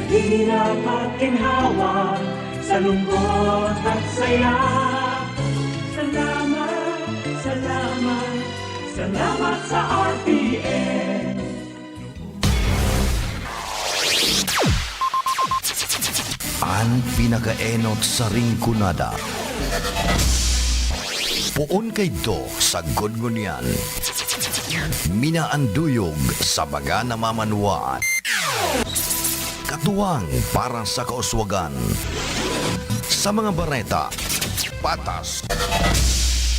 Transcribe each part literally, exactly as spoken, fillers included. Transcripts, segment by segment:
Hirap at ginhawa, sa lungkot at saya. Salamat, salamat, salamat sa R T N. An pinakaenot sa Rinconada. Poon kaidto sagkod ngunyan. Minaanduyog sa mga namamanwaan. Katuwang para sa kauswagan. Sa mga bareta, patas.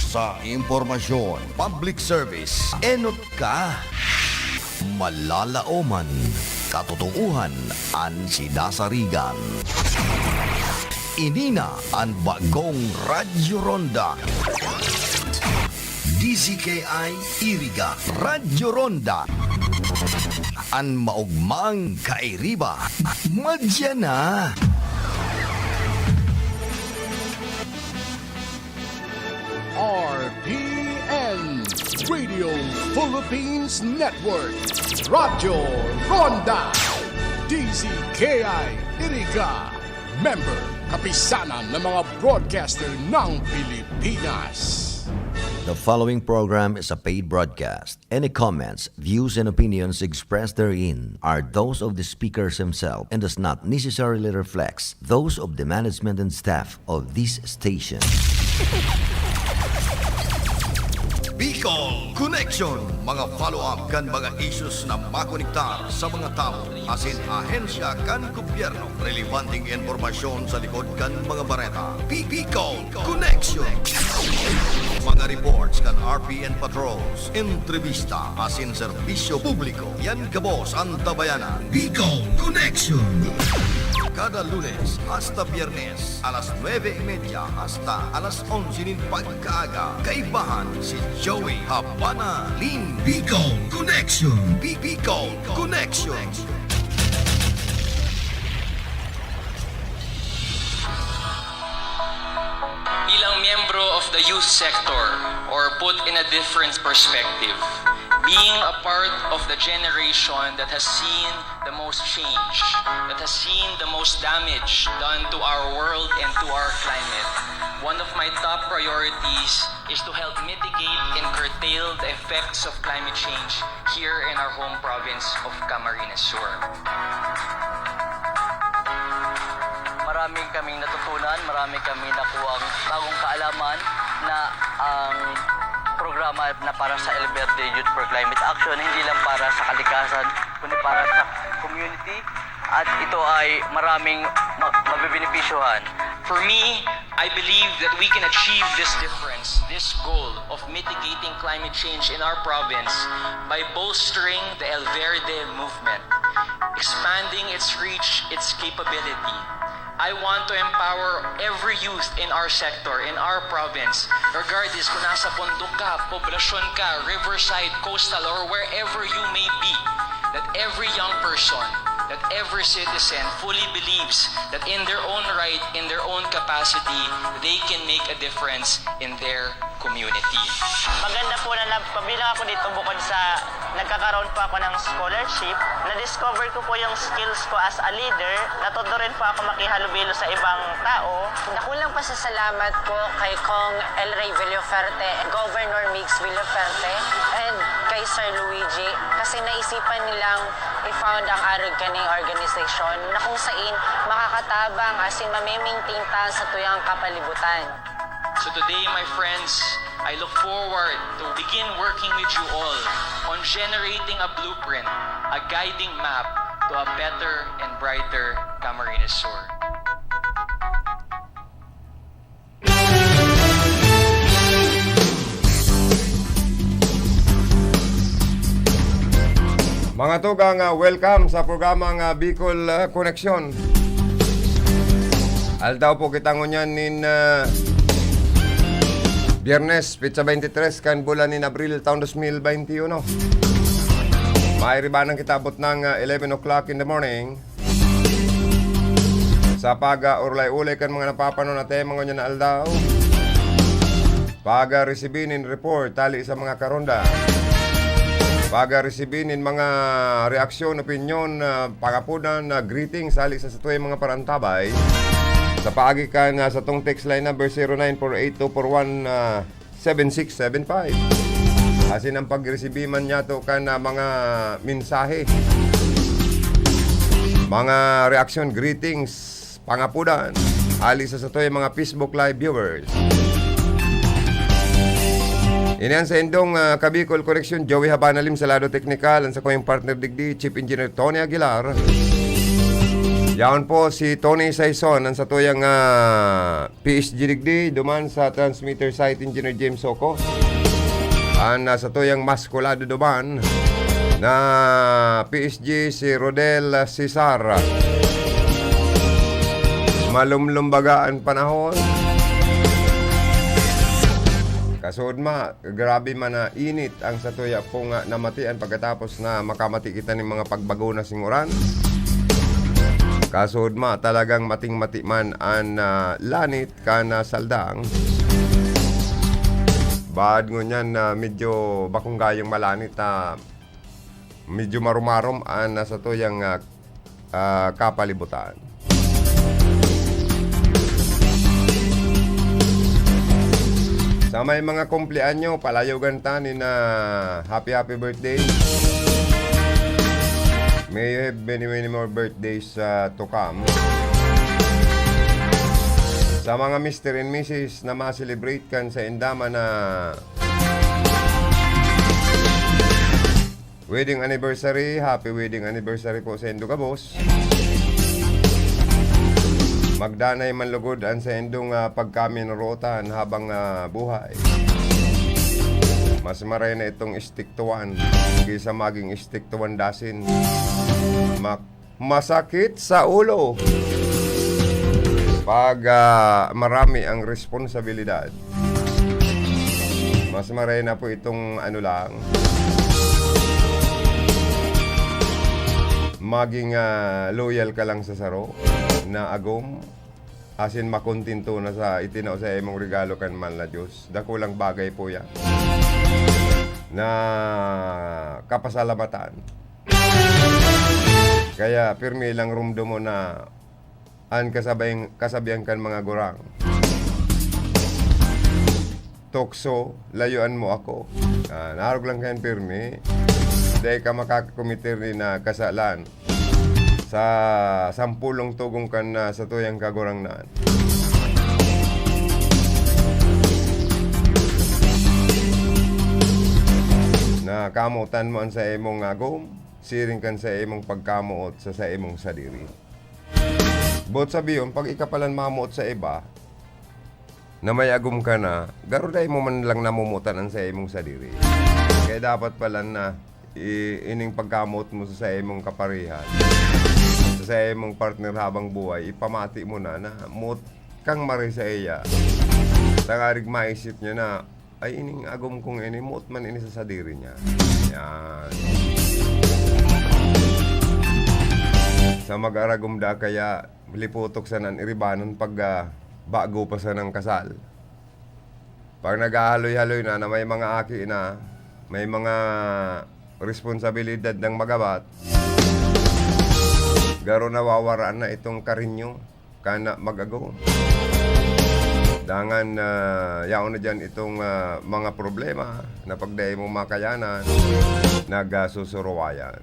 Sa impormasyon, public service, enot ka. Malalaoman, katotoohan an sinasarigan. Ini na an bagong Radyo Ronda. D Z K I Iriga, Radyo Ronda. An maogmang kairiba, madya na. R P N, Radio Philippines Network, Radyo Ronda, D Z K I Iriga, member, kapisanan ng mga broadcaster ng Pilipinas. The following program is a paid broadcast. Any comments, views, and opinions expressed therein are those of the speakers himself and does not necessarily reflect those of the management and staff of this station. Bicol Connection, mga follow-up kan mga issues na makonektar sa mga tawo asin ahensya kan gobyerno. Relevanteng impormasyon sa likod kan mga bareta. Bi-, Bicol Connection. Mga reports kan R P N patrols, entrevista asin serbisyo publiko. Yan gabos an tabayanan. Bicol Connection. Kada Lunes hasta Biyernes, alas nuebe y media hasta alas onse nin pagkaaga. Kaibahan si Joey Habana Lim. Bicol Connection. Bi-, Bicol Connection. Bilang miyembro of the youth sector, or put in a different perspective, being a part of the generation that has seen the most change, that has seen the most damage done to our world and to our climate, one of my top priorities is to help mitigate and curtail the effects of climate change here in our home province of Camarines Sur. Marami kaming natutunan, marami kami nakuhang bagong kaalaman na ang programa na para sa El Verde Youth for Climate Action, hindi lang para sa kalikasan, kundi para sa community. At ito ay maraming ma-, mabibenepisyohan. For me, I believe that we can achieve this difference, this goal of mitigating climate change in our province by bolstering the El Verde movement, expanding its reach, its capability. I want to empower every youth in our sector, in our province, regardless kung nasa bundok ka, poblasyon ka, riverside, coastal, or wherever you may be, that every young person, that every citizen fully believes that in their own right, in their own capacity, they can make a difference in their community. Maganda po na nagpabilang ako dito bukod sa nagkakaroon po ako ng scholarship. Na-discover ko po yung skills ko as a leader. Natuto rin po ako makihalubilo sa ibang tao. Dakulang pasasalamat po kay Cong El Rey Villaferte, Governor Migs Villaferte, and kay Sir Luigi kasi naisipan nilang i-found ang Arog Kaning Organization na kung sain makakatabang asin mame-maintain ta sa tuyang kapalibutan. So today, my friends, I look forward to begin working with you all on generating a blueprint, a guiding map to a better and brighter Camarines Sur. Mga tugang, ah, welcome sa programang, ah, Bicol, ah, Connection. Aldaw po kita ngunyan nin, ah, Biyernes, petsa twenty-three kan bulan nin Abril, taon dos mil veintiuno. Mairibanan kita abot ng, ah, eleven o'clock in the morning. Sa pag-, ah, urulay-ulay kan mga napapanon na tema ngunyan na aldaw. Pag, ah, resibi nin report hali sa mga karonda. Pag-resibi nin mga reaksyon, opinyon, ah, pangapudan, ah, greetings hali sa satuyang mga paraantabay, sa paagi kan, ah, satong text line number zero nine four eight two four one, ah, seven six seven five. Asin ang pagresibi man niyato kan, ah, mga mensahe, mga reaksyon, greetings, pangapudan, hali sa satuyang mga Facebook Live viewers. Ini an saindong, ah, Kabicol Connection, Joey Habana Lim sa lado teknikal, ang sakuyang partner digdi, Chief Engineer Tony Aguilar. Yaon po si Tony Saison, ang satuyang, ah, P S G digdi, duman sa transmitter site, Engineer James Soco. An, ah, satuyang maskulado duman na P S G, si Rodel Cesar. Malumlum baga an panahon. Kasuodma, grabe man na init ang satuya pong, ah, namatian pagkatapos na makamati kita nin mga pagbago na singuran. Kasuodma, talagang mating-mati man an, ah, lanit kan, ah, saldang. Baad ngunyan na medyo bakong gayong malanit, ah, medyo marumarom an, ah, satuyang, ah, ah, kapalibutan. Sa may mga kumpleanyo, palayogan ta nin, ah, happy, happy birthday. May you have many, many more birthdays, ah, to come. Sa mga mister and missus na ma-celebrate kan sainda man na wedding anniversary, happy wedding anniversary po saindo gabos. Magdanay man lugod an saindong, ah, pagkaminorotan habang, ah, buhay. Mas maray na itong stick to one kaysa maging stick to one dozen. Mak- Masakit sa ulo pag, ah, marami ang responsabilidad. Mas maray na po itong ano lang, maging, ah, loyal ka lang sa saro na agom, asin makontento na sa itinao sa imong regalo kan Mahal na Diyos. Dakulang bagay po yan na kapasalamatan. Kaya pirmi lang rumdomon na an kasabay-, kasabihan kan mga gurang, "Tukso, layuan mo ako." Ah, naarog lang kayan pirmi. Dai ka makakakometer nin, ah, kasalan sa sampolong tugang kan, ah, satuyang Kagurangnan. Na kamotan mo an sa imong agom, siring kan sa imong pagkamoot sa, sa imong sadiri. Boot sabihon, pag ika palan mamoot sa iba, na may agom ka na, garo dai mo man lang namomotan an sa imong sadiri. Kaya dapat pala na i-, ining pagkamoot mo sa, sa imong kaparehan, sa, sa imong partner habang buhay, ipamati mo na, na moot kang maray sa iya. Tangarig maisip niya na, "Ay, ining agom kong ini, moot man ini sa sadiri niya." Yan. Sa mag-aragom da kaya, lipotok sana an iribanon pag, ah, bago pa sanang kasal. Pag naghahaloy-haloy na, na may mga aki na, may mga responsabilidad ng magabat, garo nawawaraan na itong karinyo, kana mag-agom. Dangan, ah, yaon na diyan itong, ah, mga problema na pag dai mo makayanan, nagasusuruwayan.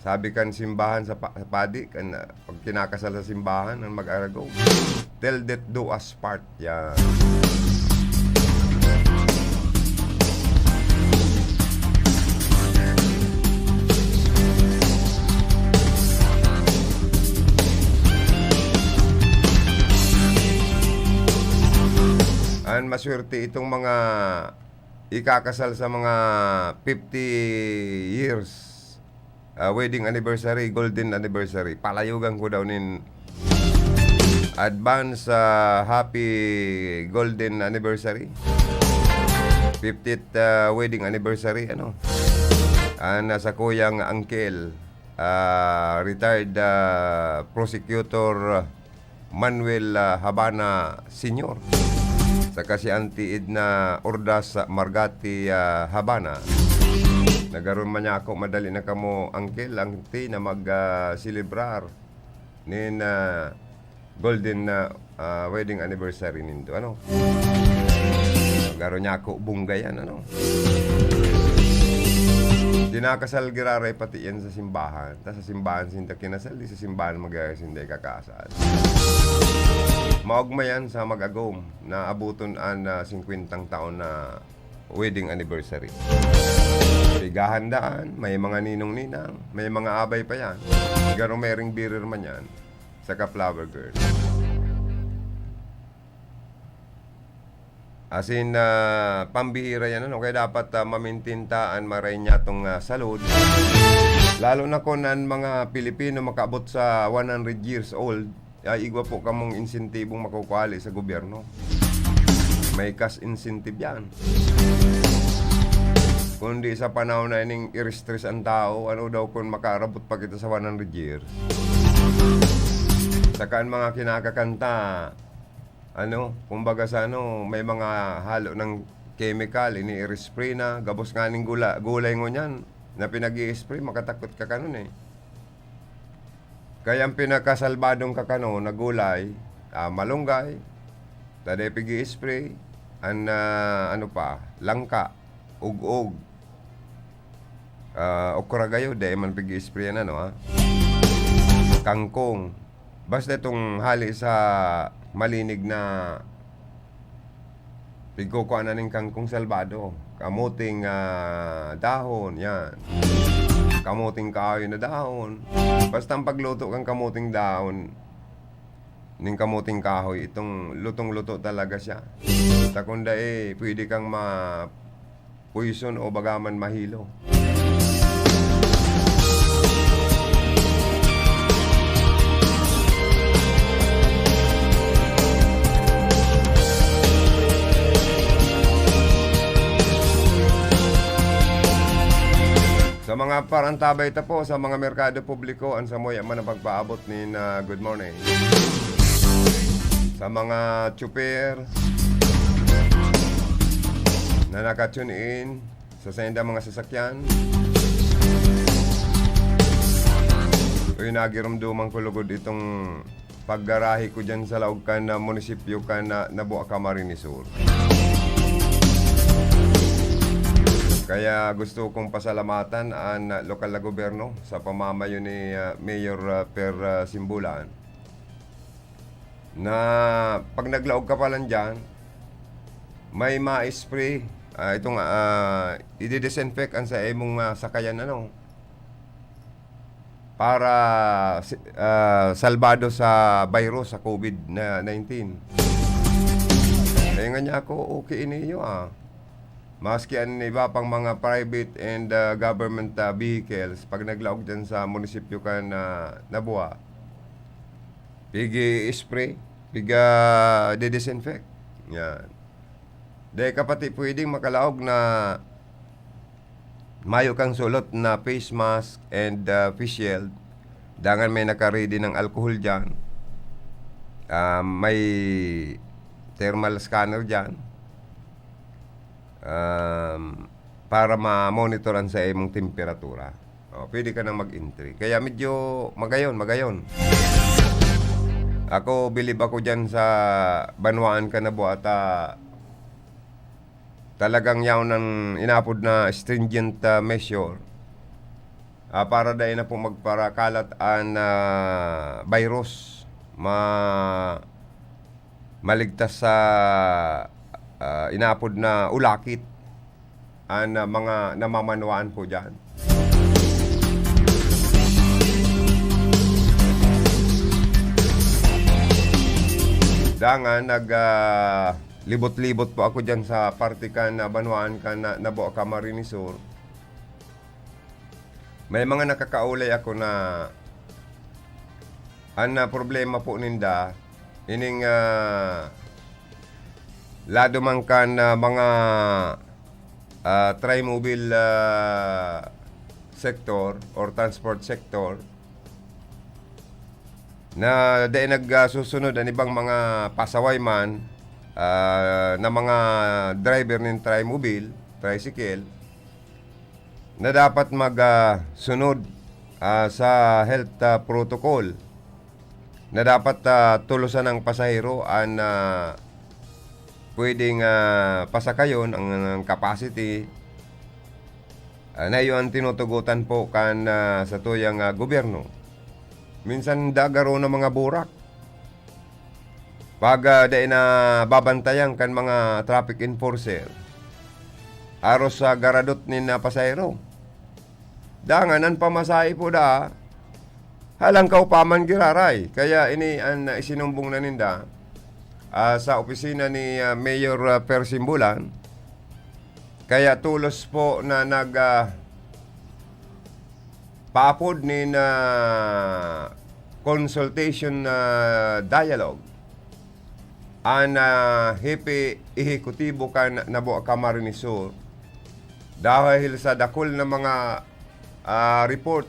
Sabi kan simbahan sa pa-, sa padi, kan, ah, pag kinakasal sa simbahan, ang mag-aragom, "Till death do us part." Yan. An maswerte itong mga ikakasal sa mga fifty years, ah, wedding anniversary, golden anniversary. Palayogan ko daw nin advance, ah, happy golden anniversary. Fiftieth, ah, wedding anniversary, ano. An, ah, sakuyang uncle, ah, retired, ah, prosecutor, Manuel, ah, Habana Senior, saka si Auntie Edna Ordas Margati, ah, Habana. Nagaron man niya ako, madali na kamo, uncle, auntie, na mag, ah, selebrar nin, ah, golden na, ah, wedding anniversary nindo, ano? Garo niya ako, bungga yan, ano? Dinakasal giraray pati yan sa simbahan. Ta sa simbahan sinda kinasal, di sa simbahan mag-, sinda ikakasal. Maogma yan sa mag-agom na abuton an, ah, singkwentang taon na wedding anniversary. Pighahandaan, may mga ninong-ninang, may mga abay pa yan. Garo mereng birir man yan, saka flower girl. As in, ah, pambihira yan, ano? Kaya dapat, ah, mamintinta an maray niya tong, ah, salud. Lalo na kung an mga Pilipino makaabot sa one hundred years old, ay igwa po kamong insentibong makukuha sa gobyerno. May cash incentive yan. Kundi sa panahon na ining i-stress ang tao, ano daw kung makaarabot pa kita sa one hundred years? Saka ang mga kinakakanta, ano, kumbaga sa ano, may mga halo ng chemical, ini-spray na, gabos nga ning gula-, gulay ngunyan na pinag-i-spray, makatakot ka kanun eh. Kaya ang pinakasalbadong kakano na gulay, ah, malunggay, ta dai pig-i-spray, an, ah, ano pa, langka, ug-og, ah, okra gayo, dai man pig-i-spray yan, ano, ha? Kangkong. Basta itong hali sa malinig na pigkukuha na ning kangkong salbado. Kamuting, ah, dahon, yan. Kamuting kahoy na dahon. Basta ang pagluto kang kamuting dahon, ning kamuting kahoy, itong lutong-luto talaga siya. Ta kung dai, pwede kang ma-, poison o baga man mahilo. Sa mga parantabay ta po, sa mga merkado publiko, an samuya man ang pagpaabot nin, ah, good morning. Sa mga tsuper na naka-tune in, sa saindang mga sasakyan. Uy, nagirumduman ko lugod itong paggarahe ko dyan sa laog kan, ah, munisipyo kan, ah, Nabua, Camarines Sur. Kaya gusto kong pasalamatan an, ah, lokal na gobyerno sa pamamayo ni, ah, Mayor, ah, Per, ah, Simbulan. Na pag naglaog ka pa lang diyan, may ma-spray, ah, itong, ah, i-disinfect ang sa imong, ah, sakayan, ano, para si-, ah, salbado sa virus, sa covid na nineteen. Eh, nga niya ako, okay ini iyo, ah. Maski an iba pang mga private and, ah, government, ah, vehicles, pag naglaog diyan sa munisipyo kan, ah, Nabua, pig-i-spray, piga-disinfect. Yan. Dai ka pati pwedeng makalaog na mayo kang sulot na face mask and, ah, face shield. Dangan may naka-ready ng alcohol diyan. Ah, may thermal scanner diyan. Um, para ma-monitor an sa imong temperatura. O, pwede ka nang mag-entry. Kaya medyo magayon, magayon. Ako, bilib ako diyan sa banwaan kan Nabua ta talagang yaon an inapod na stringent, ah, measure, ah, para dai na po magparakalat an, ah, virus. Ma-, maligtas sa, ah, inapod na ulakit an, ah, mga namamanwaan po diyan. Dangan nag, ah, libot-libot po ako diyan sa parte kan, ah, banwaan kan, ah, Nabua, Camarines Sur. May mga nakakaulay ako na an, ah, problema po ninda, ining, ah, lado man kan, ah, mga, ah, trimobile, ah, sector or transport sector na dai nagsusunod an ibang mga pasaway man, ah, na mga driver nin trimobile, tricycle. na dapat mag, ah, sunod, ah, sa health, ah, protocol, na dapat, ah, tolosan ng pasahero an, ah, pwedeng, ah, pasakayon, ang, ang capacity, ah, na iyo ang tinutugutan po kan, ah, satuyang, ah, gobyerno. Minsan dagaro na mga burak. Pag, ah, dai na babantayan kan mga traffic enforcer, aros sa garadot nin, ah, pasahero. Dangan an pamasahe po da, halangkaw pa man giraray. Kaya ini an, ah, isinumbong na ninda, ah, sa opisina ni, ah, Mayor, ah, Percy Embulan. Kaya tolos po na nag, ah, paapod nin, ah, consultation, ah, dialogue an, ah, hepe ehekutibo kan Nabua Camarines Sur dahil sa dakul na mga, ah, report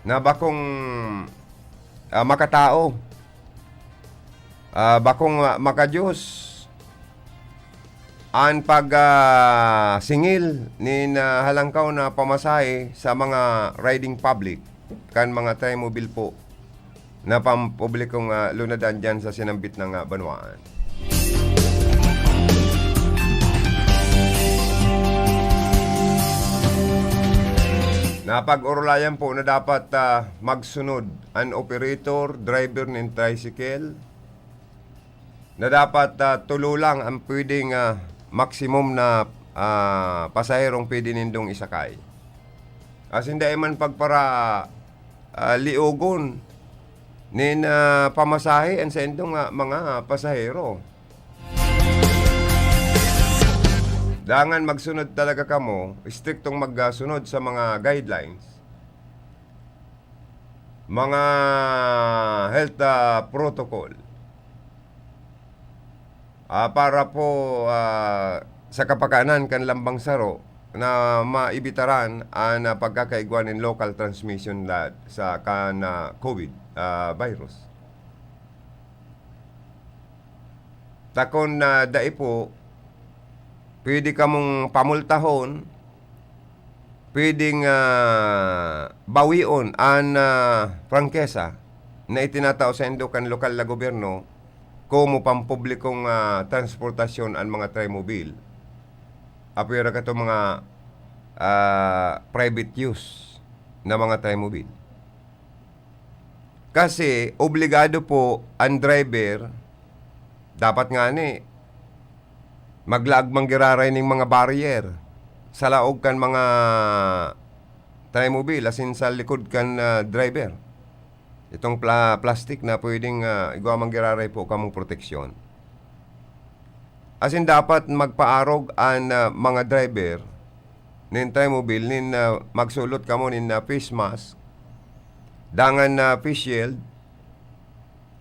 na bakong, ah, makatao, ah, bakong, ah, makadiyos an pag, ah, singil nin, ah, halangkaw na pamasahe sa mga riding public kan mga Trimobile po na pampublikong, ah, lunadan diyan sa sinambit na, ah, banwaan. Napag-orolayan po na dapat, ah, magsunod an operator, driver nin tricycle, na dapat, ah, tulo lang ang pwedeng, ah, maximum na, ah, pasaherong pwede nindong isakay. Asin dai man pagpara, ah, liogon nin, ah, pamasahe an saindong, ah, mga pasahero. Dangan magsunod talaga kamo, istriktong magsunod sa mga guidelines, mga health, ah, protocol. Ah, para po, ah, sa kapakanan kan lambang saro na maibitaran an, ah, pagkakaigwa nin local transmission la-, sa kan, ah, COVID, ah, virus. Takon na dai po, pwede kamong pamultahon, pwedeng, ah, bawion an, ah, prangkesa na itinatao saindo kan lokal na gobyerno komo pampublikong, ah, transportasyon an mga Trimobile. Apwera kato mga, ah, private use na mga Trimobile. Kasi obligado po an driver, dapat ngani, maglaag man giraray ning mga barrier sa laog kan mga Trimobile, asin sa likod kan, ah, driver. Itong pla-, plastic na pwedeng, ah, igwa man giraray po kamong proteksyon. Asin dapat magpaarog an, ah, mga driver nin Trimobile nin, ah, magsulot kamo nin, ah, face mask, dangan na face shield,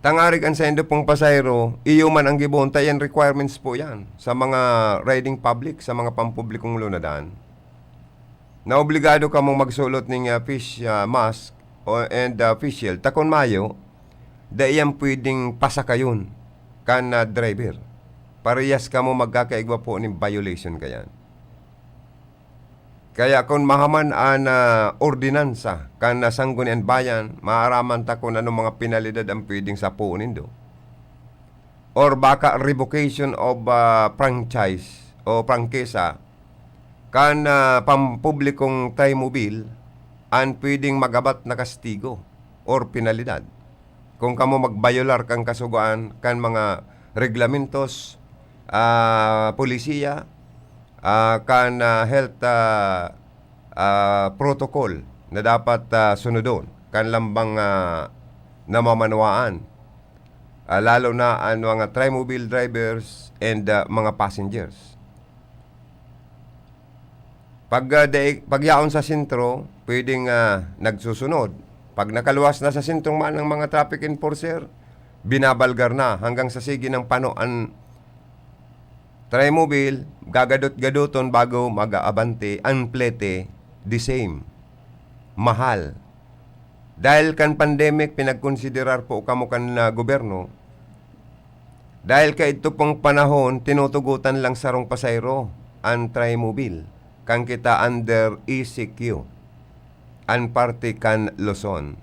tangarig an saindo pong pasahero, iyo man ang giboon, ta yan requirements po yan sa mga riding public, sa mga pampublikong lunadan, na obligado kamong magsulot ning, ah, face, ah, mask o, and, ah, face shield. Ta kun mayo, dai yan pwedeng pasakayon kan, ah, driver. Parehas kamo magkakaigwa po nin violation kayan. Kaya kun mahaman an, ah, ordinansa kan, ah, Sangguniang Bayan, maaraman ta kun anong mga penalidad ang pwedeng sapoon nindo. Or baka revocation of, ah, franchise o prangkisa kan, ah, pampublikong Trimobile an pwedeng magabat na kastigo or penalidad. Kung kamo magbayolar kan kasugoan kan mga reglamentos, ah, polisiya, ah, kan, ah, health, ah, ah, protocol na dapat, ah, sunodon kan lambang, ah, namamanwaan, ah, lalo na an mga Trimobile drivers and, ah, mga passengers. Pag, ah, dai-, pag yaon sa sentro, pwedeng, ah, nagsusunod. Pag nakaluwas na sa sentrong maan ang mga traffic enforcer, binabalgar na hanggang sa sige ng pano an Trimobile, gagadot-gadoton bago mag-aabante, an plete, the same. Mahal. Dahil kan pandemic, pinagkonsiderar po kamo kan, ah, gobyerno. Dahil kaidto pong panahon, tinutugutan lang sarong pasahero an Trimobile. kan kita under E C Q, an parte kan Luzon.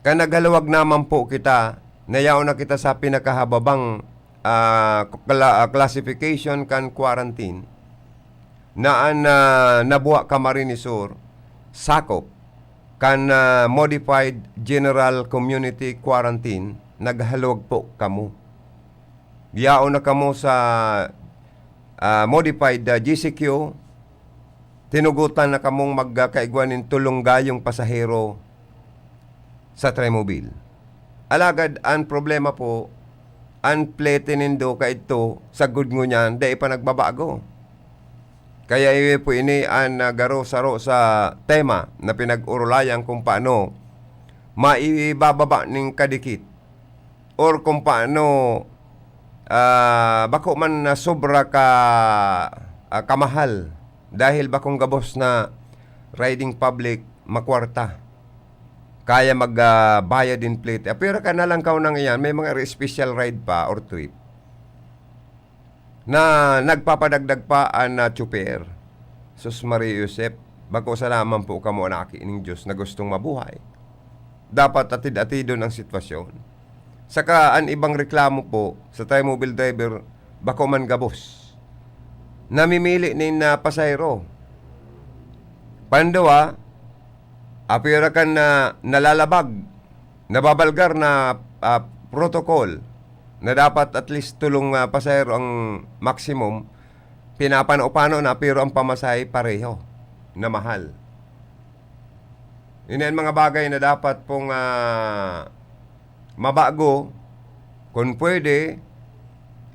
Kan naghaluwag naman po kita, nayaon na kita sa pinakahababang, ah, kla-, ah, classification kan quarantine na an, ah, Nabua, Camarines Sur, sakop kan, ah, Modified General Community Quarantine, naghaluwag po kamo. Yaon na kamo sa, ah, Modified, ah, G C Q, tinugotan na kamong magkaigwa nin tolong gayong pasahero sa Trimobile. Alagad an problema po, an plete nindo kaidto, sagkod ngunyan, dai pa nagbabago. Kaya iwi po ini an, ah, garo saro sa tema na pinag-orolayan kung paano maibababa nin kadikit or kung paano, ah, bako man na sobra ka, ah, kamahal dahil bakong gabos na riding public makwarta. Kaya mag, ah, bayad in plete. Apwera kan nalangkaw nang iyan, may mga special ride pa or trip na nagpapadagdag pa an, ah, tsuper. Sus, Maria Josep, bako sana man po kamo an aki ning Dios na gustong mabuhay. Dapat atid-atidon ang sitwasyon. Saka an ibang reklamo po sa Trimobile driver, bako man gabos. Namimili nin, ah, pasahero. Panduwa, apwera kan na nalalabag, nababalgar na, ah, protocol na dapat at least tolong, ah, pasahero ang maximum, pinapano-pano na, pero ang pamasahe pareho na mahal. Ini an mga bagay na dapat pong, ah, mabago. Kun pwede,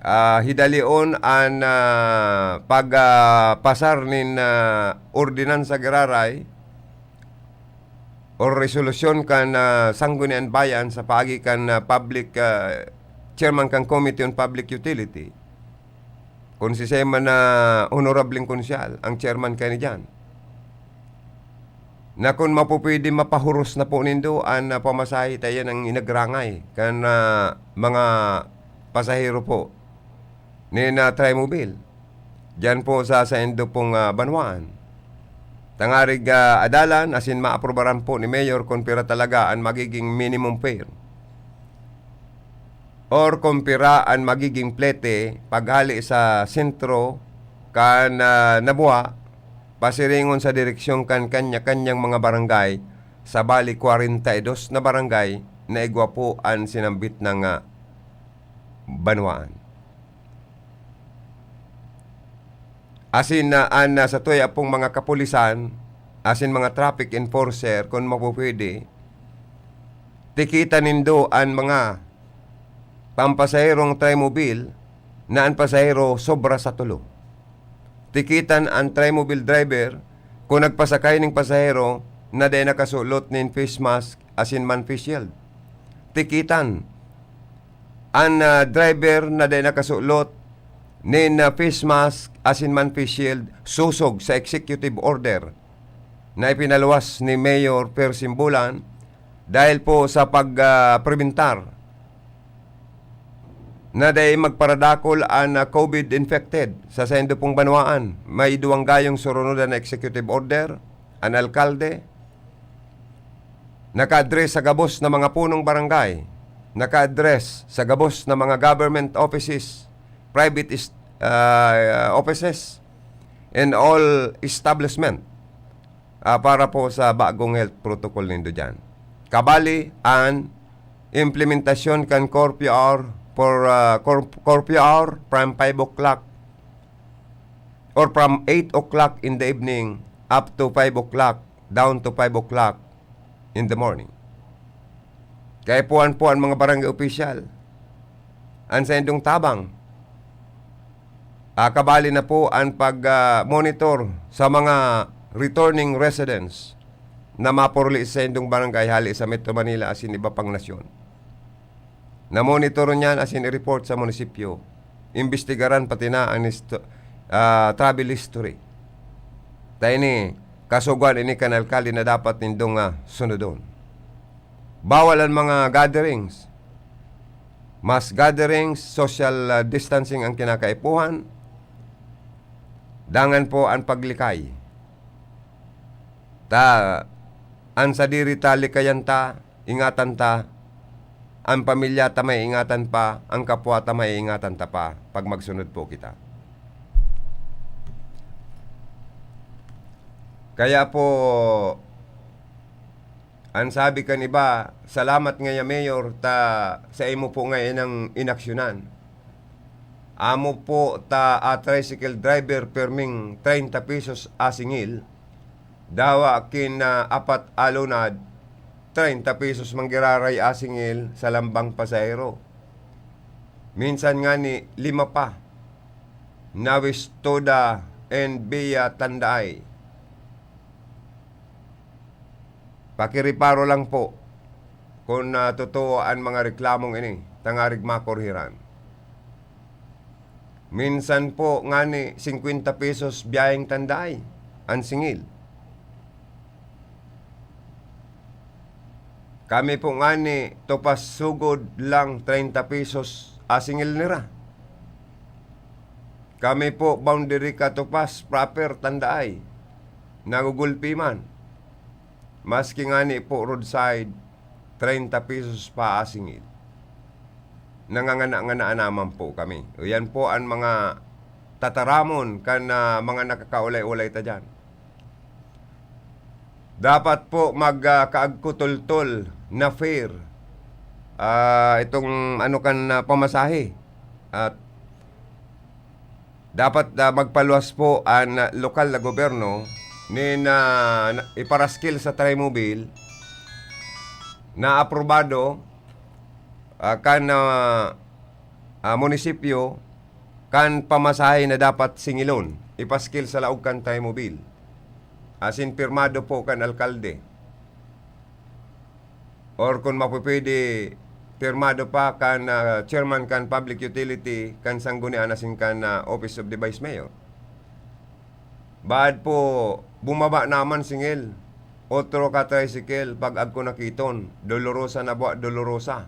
ah, hidalion an, ah, pag, ah, pasar nin, ah, ordinansa giraray o resolusyon kan, ah, Sangguniang Bayan sa paagi kan, ah, public, ah, chairman kan Committee on Public Utility. Kun si Sema na honorableng konsyal, ang chairman kani diyan, na kun mapupwede, mapahuros na po nindo an, ah, pamasahe ta iyan ang inagrangay kan, ah, mga pasahero po ni na Trimobile. Diyan po sa saindo pong, ah, banwaan. Tangarig, ah, adalan asin maaprubaran po ni Mayor kun pira talaga an magiging minimum fare or kun pira an magiging plete paghale sa sentro kan, ah, Nabua, pasiringon sa direksyon kan kanya-kanyang mga barangay, sa bali kwarenta y dos na barangay na igwa po an sinambit na nga banwaan. Asin na an, ah, sa tuya pong mga kapulisan, asin mga traffic enforcer, kun mapupwede, tikita nindo an mga pampasaherong Trimobile na an pasahero sobra sa tulo. Tikitan an Trimobile driver kun nagpasakay ning pasahero na dai nakasulot nin face mask asin man face shield. Tikitan an, ah, driver na dai nakasulot nin, ah, face mask asin man face shield, sosog sa executive order na ipinaluwas ni Mayor Per Simbulan dahil po sa pag, ah, prebentar na dai magparadakol an, ah, COVID infected sa saindo pong banwaan. May duwang gayong surunodan na executive order, an alkalde, naka-address sa gabos na mga punong barangay, naka-address sa gabos na mga government offices, private is-, ah, offices, and all establishment, ah, para po sa bagong health protocol nindo diyan. Kabali, an implementasyon kan curfew hour for, ah, cur-, curfew hour from five o'clock or from eight o'clock in the evening up to five o'clock, down to five o'clock in the morning. Kaipuhan po an mga barangay opisyal, an saindong tabang. Ah, kabali na po an pag, ah, monitor sa mga returning residents na mapuruli sa saindong barangay hali sa Metro Manila asin iba pang nasyon. Na-monitor niyan asin i-report sa munisipyo. Imbestigaran pati na an histo-, ah, travel history. Ta ini, kasugoan ini kan alkalde na dapat nindong, ah, sunodon. Bawal an mga gatherings. Mass gatherings, social, ah, distancing ang kinakaipuhan. dangan po an paglikay. Ta, an sadiri ta likayan ta, ingatan ta, an pamilya ta maiingatan pa, an kapwa ta maiingatan ta pa, pag magsunod po kita. Kaya po, an sabi kan iba, "Salamat ngaya, Mayor, ta saimo po ngaya nang inaksyonan." Amo po ta, ah, tricycle driver, perming treinta pesos asingil. Dawa kin, ah, apat a lunad, treinta pesos manggiraray asingil sa lambang pasahero. Minsan ngani, lima pa. Nawistoda and Via Tandaay. Pakireparo lang po kun, ah, totoo an mga reklamong ini, tangarig makorhiran. Minsan po ngani, singkwenta pesos biyaheng Tandaay an singil. Kami po ngani, Topas sugod lang, treinta pesos asingil nira. Kami po, boundary ka Topas proper, Tandaay, nagugulpi man. Maski ngani po roadside, treinta pesos pa asingil. Nangangana-ngana naman po kami. O, yan po an mga tataramon kan, ah, mga nakakaulay-ulay ta diyan. Dapat po mag, ah, kaagkutultol na fare, ah, itong ano kan, ah, pamasahe. At dapat, ah, magpaluwas po an, ah, lokal na gobyerno nin, ah, na, iparaskil sa Trimobile na aprobado, ah, kan, ah, ah, munisipyo, kan pamasahe na dapat singilon, ipaskil sa laog kan Trimobile. Asin pirmado po kan alkalde. Or kun mapupwede, pirmado pa kan, ah, chairman kan public utility, kan sanggunian asin kan, ah, Office of the Vice Mayor. Baad po, bumaba naman singil. Otro ka tricycle, pag-agko nakiton, Dolorosa na buwa, Dolorosa.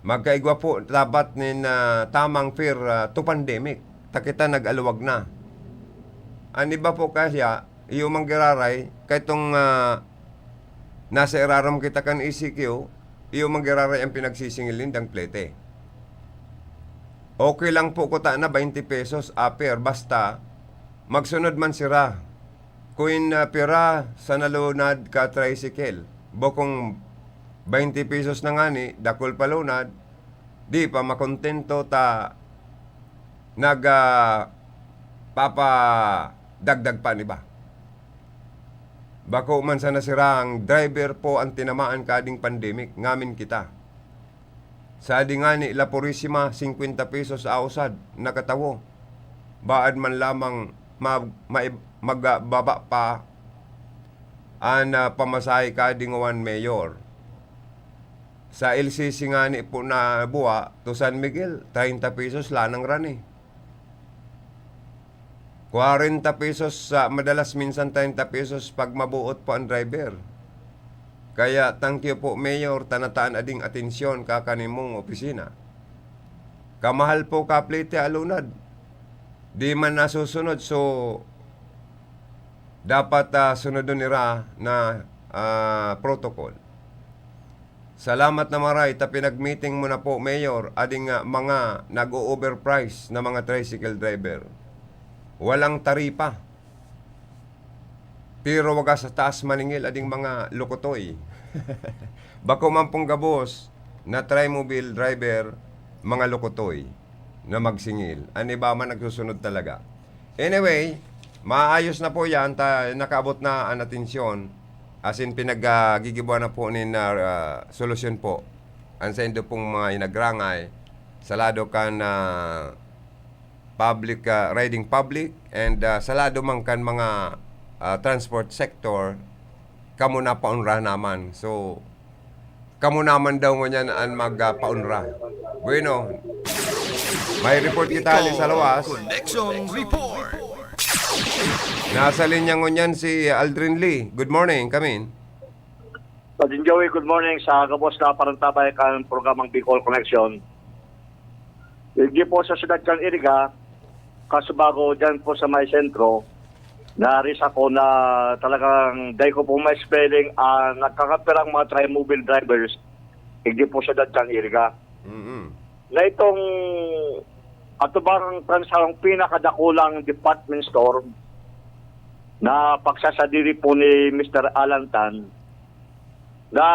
Magkaigwa po dapat nin, ah, tamang fare, ah, to pandemic. Ta kita nag-aluwag na. An iba po kaya, iyo manggiraray, kay tong, ah, nasa irarom kita kan E C Q, iyo manggiraray ang pinagsisingil nindang plete. Okay lang po kuta na twenty pesos a fare, basta magsunod man sira. Kun, ah, pira sa nalunad ka tricycle, bukong twenty pesos na ngani, dakul pa lunad, di pa makontento ta nag, ah, papadagdag pa an iba. Bako man sana sira ang driver po an tinamaan kading pandemic, ngamin kita. Sa di ngani La Purisima, singkwenta pesos ausad na katawo. Baad man lamang ma-, ma-, magbaba pa an, ah, pamasahe kadingowan, Mayor. Sa L C C ngani po na buwa, to San Miguel, treinta pesos lanang rani. Kwarenta pesos sa madalas, minsan treinta pesos pag mabuot po ang driver. Kaya thank you po, Mayor, ta nataan ading atensyon kakanimong opisina. Kamahal po kaplete alunad. Di man nasusunod, so dapat, ah, sunodon nira na, ah, protocol. Salamat na maray ta pinag-meeting mo na po, Mayor, ading, ah, mga nag-o-overprice na mga tricycle driver. Walang taripa. Pero wagas sa taas maningil ading mga lukutoy. Bako man pong gabos na Trimobile driver, mga lukutoy na magsingil. An iba man nagsusunod talaga. Anyway, maayos na po yan. Ta, nakaabot na an atensyon. As in, pinag, ah, gigibuan na po nin, ah, ah, solusyon po. An saindo pong mga inagrangay, sa lado kan, ah, public, ah, riding public, and, ah, sa lado man kan mga, ah, transport sector, kamo na paunrahan naman. So, kamo naman daw ngunyan an mag, ah, paunra. Bueno, may report kita hali sa lawas. Connection Report. Nasa linya ngunyan si Aldrin Lee. Good morning, Kamin. Pagin Joey, good morning sa gabos na parantabay kan programang Bicol Connection. Igdi po sa siyudad kan Iriga, Kasubago, dyan po sa may sentro, naaris ako na talagang dai ko po ma-spelling ang nagkakapirang mga trimobile drivers, hindi po siya dadyan iriga. Mm. Na itong atubangan kan sarong pinakadakulang department store na pagsasadiri po ni Mister Alan Tan, na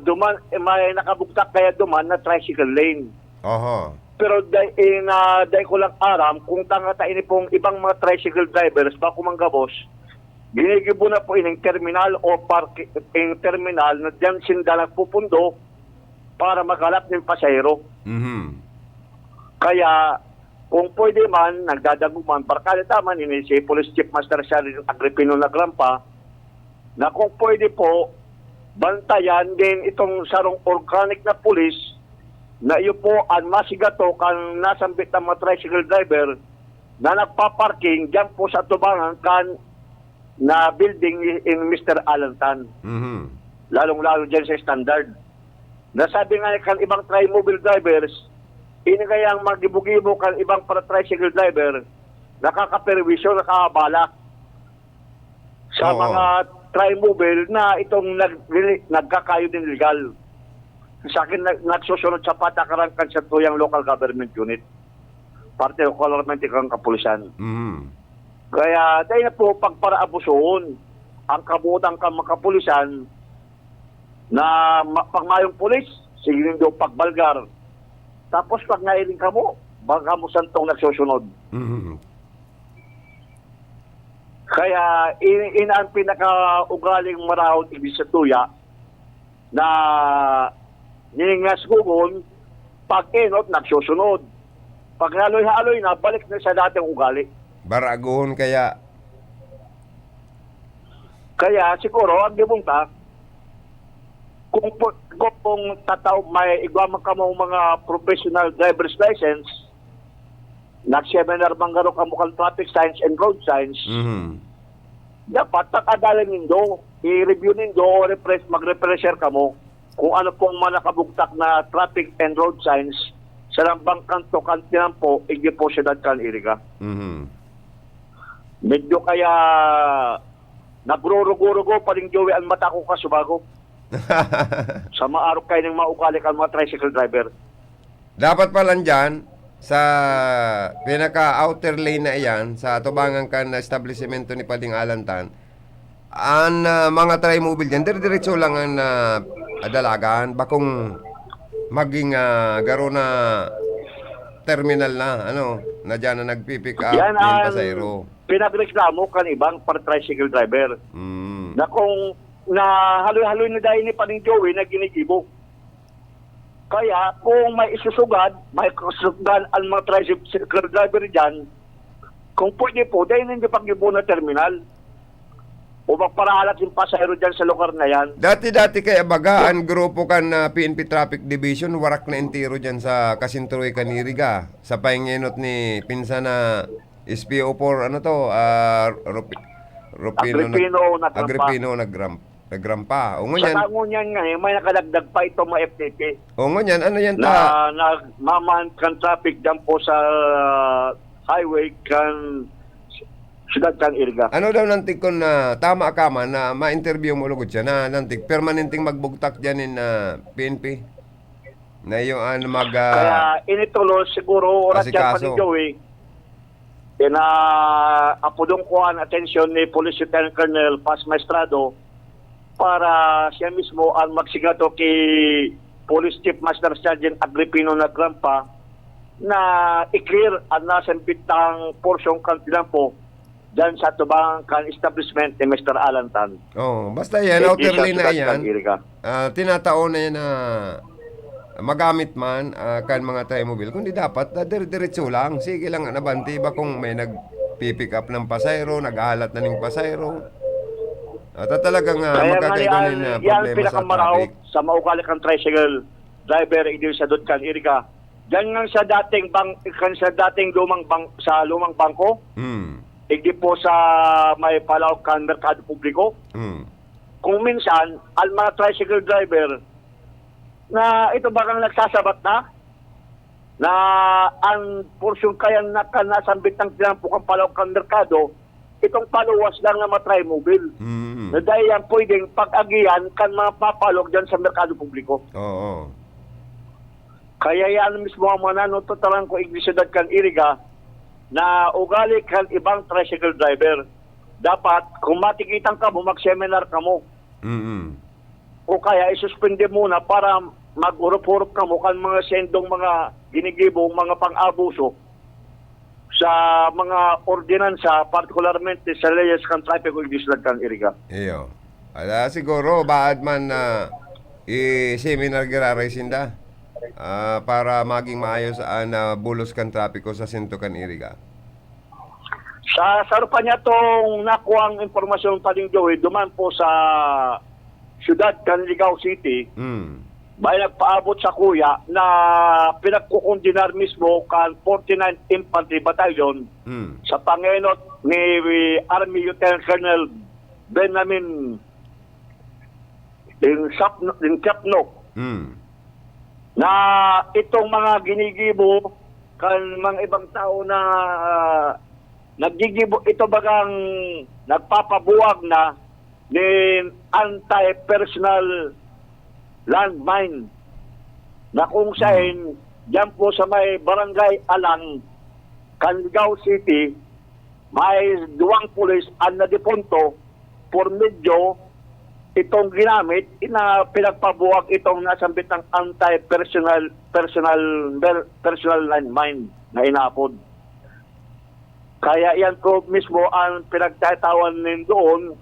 duman, eh, may nakabugtak kaya duman na tricycle lane. Aha. Pero dai, eh, na, dai ko lang aram kung tangata ini pong ibang mga tricycle drivers, bako man gabos, ginigibo na po ining terminal o park, ining terminal na diyan sinda nagpupundo para maghanap nin pasahero. Mhm. Kaya, kung pwede man, nagdadagog man, barkada ta man, ini si Police Chief Master Sergeant Agripino Nagrampa, na kung pwede po, bantayan din itong sarong organic na pulis na iyo po ang masigato kan nasambit ng mga tricycle driver na nagpa-parking diyan po sa tubangan kan na building ni, ni Mister Alan Tan. Mhm. Lalong-lalo diyan sa standard. Nasabi nga kan ibang trimobile drivers, ini kayang magibo-gibo kan ibang para tricycle driver, nakakaperwisyo, nakakabala sa Oo. mga trimobile na itong nag-, nagkakayo din legal. Sa akin, nag-, nagsusunod sa patakaran kan satuyang local government unit, particularmente kan kapulisan. Mhm. Kaya, dahil na po, pagparaabusuhon ang kabuotan kan mga kapulisan na ma-, pag mayong pulis, sige nindo pagbalgar. Tapos, pag nailing kamo, baka mo santong nagsusunod. Mhm. Kaya, in, in ang pinakaugaling maraot, ibig sa tuya, na ningasgugon, pag enot, nagsusunod. Pag haloy-haloy na, balik na sa dating ugali. Baraguhon kaya. Kaya siguro, ang gibong ta, kung po, kung tatao, may igwa man kamo mga professional driver's license, nag-seminar man garo kamo kan traffic signs and road signs, Mhm. dapat pag-adalan nindo, i-review nindo o refresh, mag-refresher kamo kung ano pong mga nakabugtak na traffic and road signs sa lambang kanto kan tinampo, igdi po siyudad kan Iriga. Mhm. Medyo kaya nagrurugo-rugo pa rin, Joey, ang mata ko kasubago. Sa maarog kayo ng mga ugali kan mga tricycle driver. Dapat pala dyan, sa pinaka-outer lane na iyan, sa atubangan kan establisemento ni Pading Alan Tan, an, ah, mga trimobile dyan, dire-diretso lang an, ah, dalagan, bakong maging, ah, garo na terminal na, ano, na dyan na nagpi-pick up Yan ng ang pasahero. pinagreklamo kan ibang para tricycle driver. Mm. Na kung na haloy-haloy na dahil ni Pading Joey na ginigibo. Kaya kung may isusugad, may isusugdan ang mga tricycle driver dyan, kung pwede po, dahil hindi pag-ibo na terminal o magparahalat yung pasahero dyan sa lugar na yan. Dati-dati kaya baga, ang grupo kan, ah, P N P Traffic Division, warak na entero dyan sa Kasintroy kan Iriga, sa pahingenot ni pinsan na S P O four, ano to, ah, Rupi-, Rupino nag-, Agripino Nagrampa. Agripino Nagram-, Nagrampa. O, ngunyan. Sa ngunyan nga, eh, may nakadagdag pa itong mga F T P. O, ngunyan, ano yan Na ta? nagmamahan kan traffic dyan po sa highway kan siyudad kan Iriga. Ano daw nantig kun na tama ka man na ma-interview mo lugod siya na nantig permanenteng magbugtak dyan in, ah, P N P? Na iyo an mag, ah, Kaya initulos siguro oras yan, asikaso. Pati Joey, ina-, apodong ko an atensyon ni Police Lieutenant Colonel Paz Maestrado para siya mismo ang magsigato ki Police Chief Master Sergeant Agripino Nagrampa na i-clear ang nasambitang porsyon kan tinampo diyan sa tubang kan establishment ni Mister Alan Tan. Oh, basta yan, Eh, outer di sa lane na siyudad yan. kan Iriga. Ah, tinatao na yan na magamit man, ah, kan mga trimobile. Kundi dapat, ah, dire-diretso lang. Sige lang, nabanti ba kung may nagpi-pick up ng pasahero, naghahalat na ning pasahero? At, ah, talagang, ah, Kaya nga magkakaiba yan, nin, ah, yan problema sa pinakamarao traffic. sa maugali kang tricycle driver, igdi sa Dutkan, Iriga. Diyan nga sa dating bang-, kan sa dating lumang bang-, sa lumang bangko, Hmm. igdi po sa may palaog kan Merkado Publiko. Hmm. Kung minsan, ang mga tricycle driver na ito bagang nagsasabat na, na ang porsyon kaya na kan nasambit ng tinampo kan palawag kan merkado, itong paluwas lang na matry mobile. Mm. Na dahil yan pwedeng pag-agihan kan mga papalawag dyan sa merkado publiko. Oo. Kaya yan mismo ang mga nanototalan ko igdisyudad kan Iriga na ugali kan ibang tricycle driver. Dapat, kung matikitan kamo, mag-seminar kamo. Mm. O kaya isuspende muna para maghurup-hurup kamo kan mga sendong mga ginigibo, mga pang-abuso sa mga ordinansa, partikularmente sa leyes kan trapiko igdisyudad kan Iriga. Iyo. Ala, siguro, baad man na i-seminar giraray sinda, ah, para maging maayos an, ah, bulos kan trapiko sa sentro kan Iriga. Sa sarupa niya tong nakuang impormasyon, Pading Joey, duman po sa siyudad kan Ligao City, Mm. may nagpaabot sa kuya na pinagkukondenar mismo kan forty-ninth Infantry Battalion Mm. sa pangenot ni Army Lieutenant Colonel Benjamin Lincapno, Lincapno, Mm. na itong mga ginigibo kan mga ibang tao na, ah, naggigibo, ito bagang nagpapabuwag na nin anti-personal landmine na kung sain, diyan po sa may Barangay Alang, Canligao City, may duwang pulis ang nadepunto por medyo itong ginamit na pinagpabuwag itong nasambit ng anti-personal, personal, personal landmine na inapod. Kaya yan po mismo ang pinagtatawan nin doon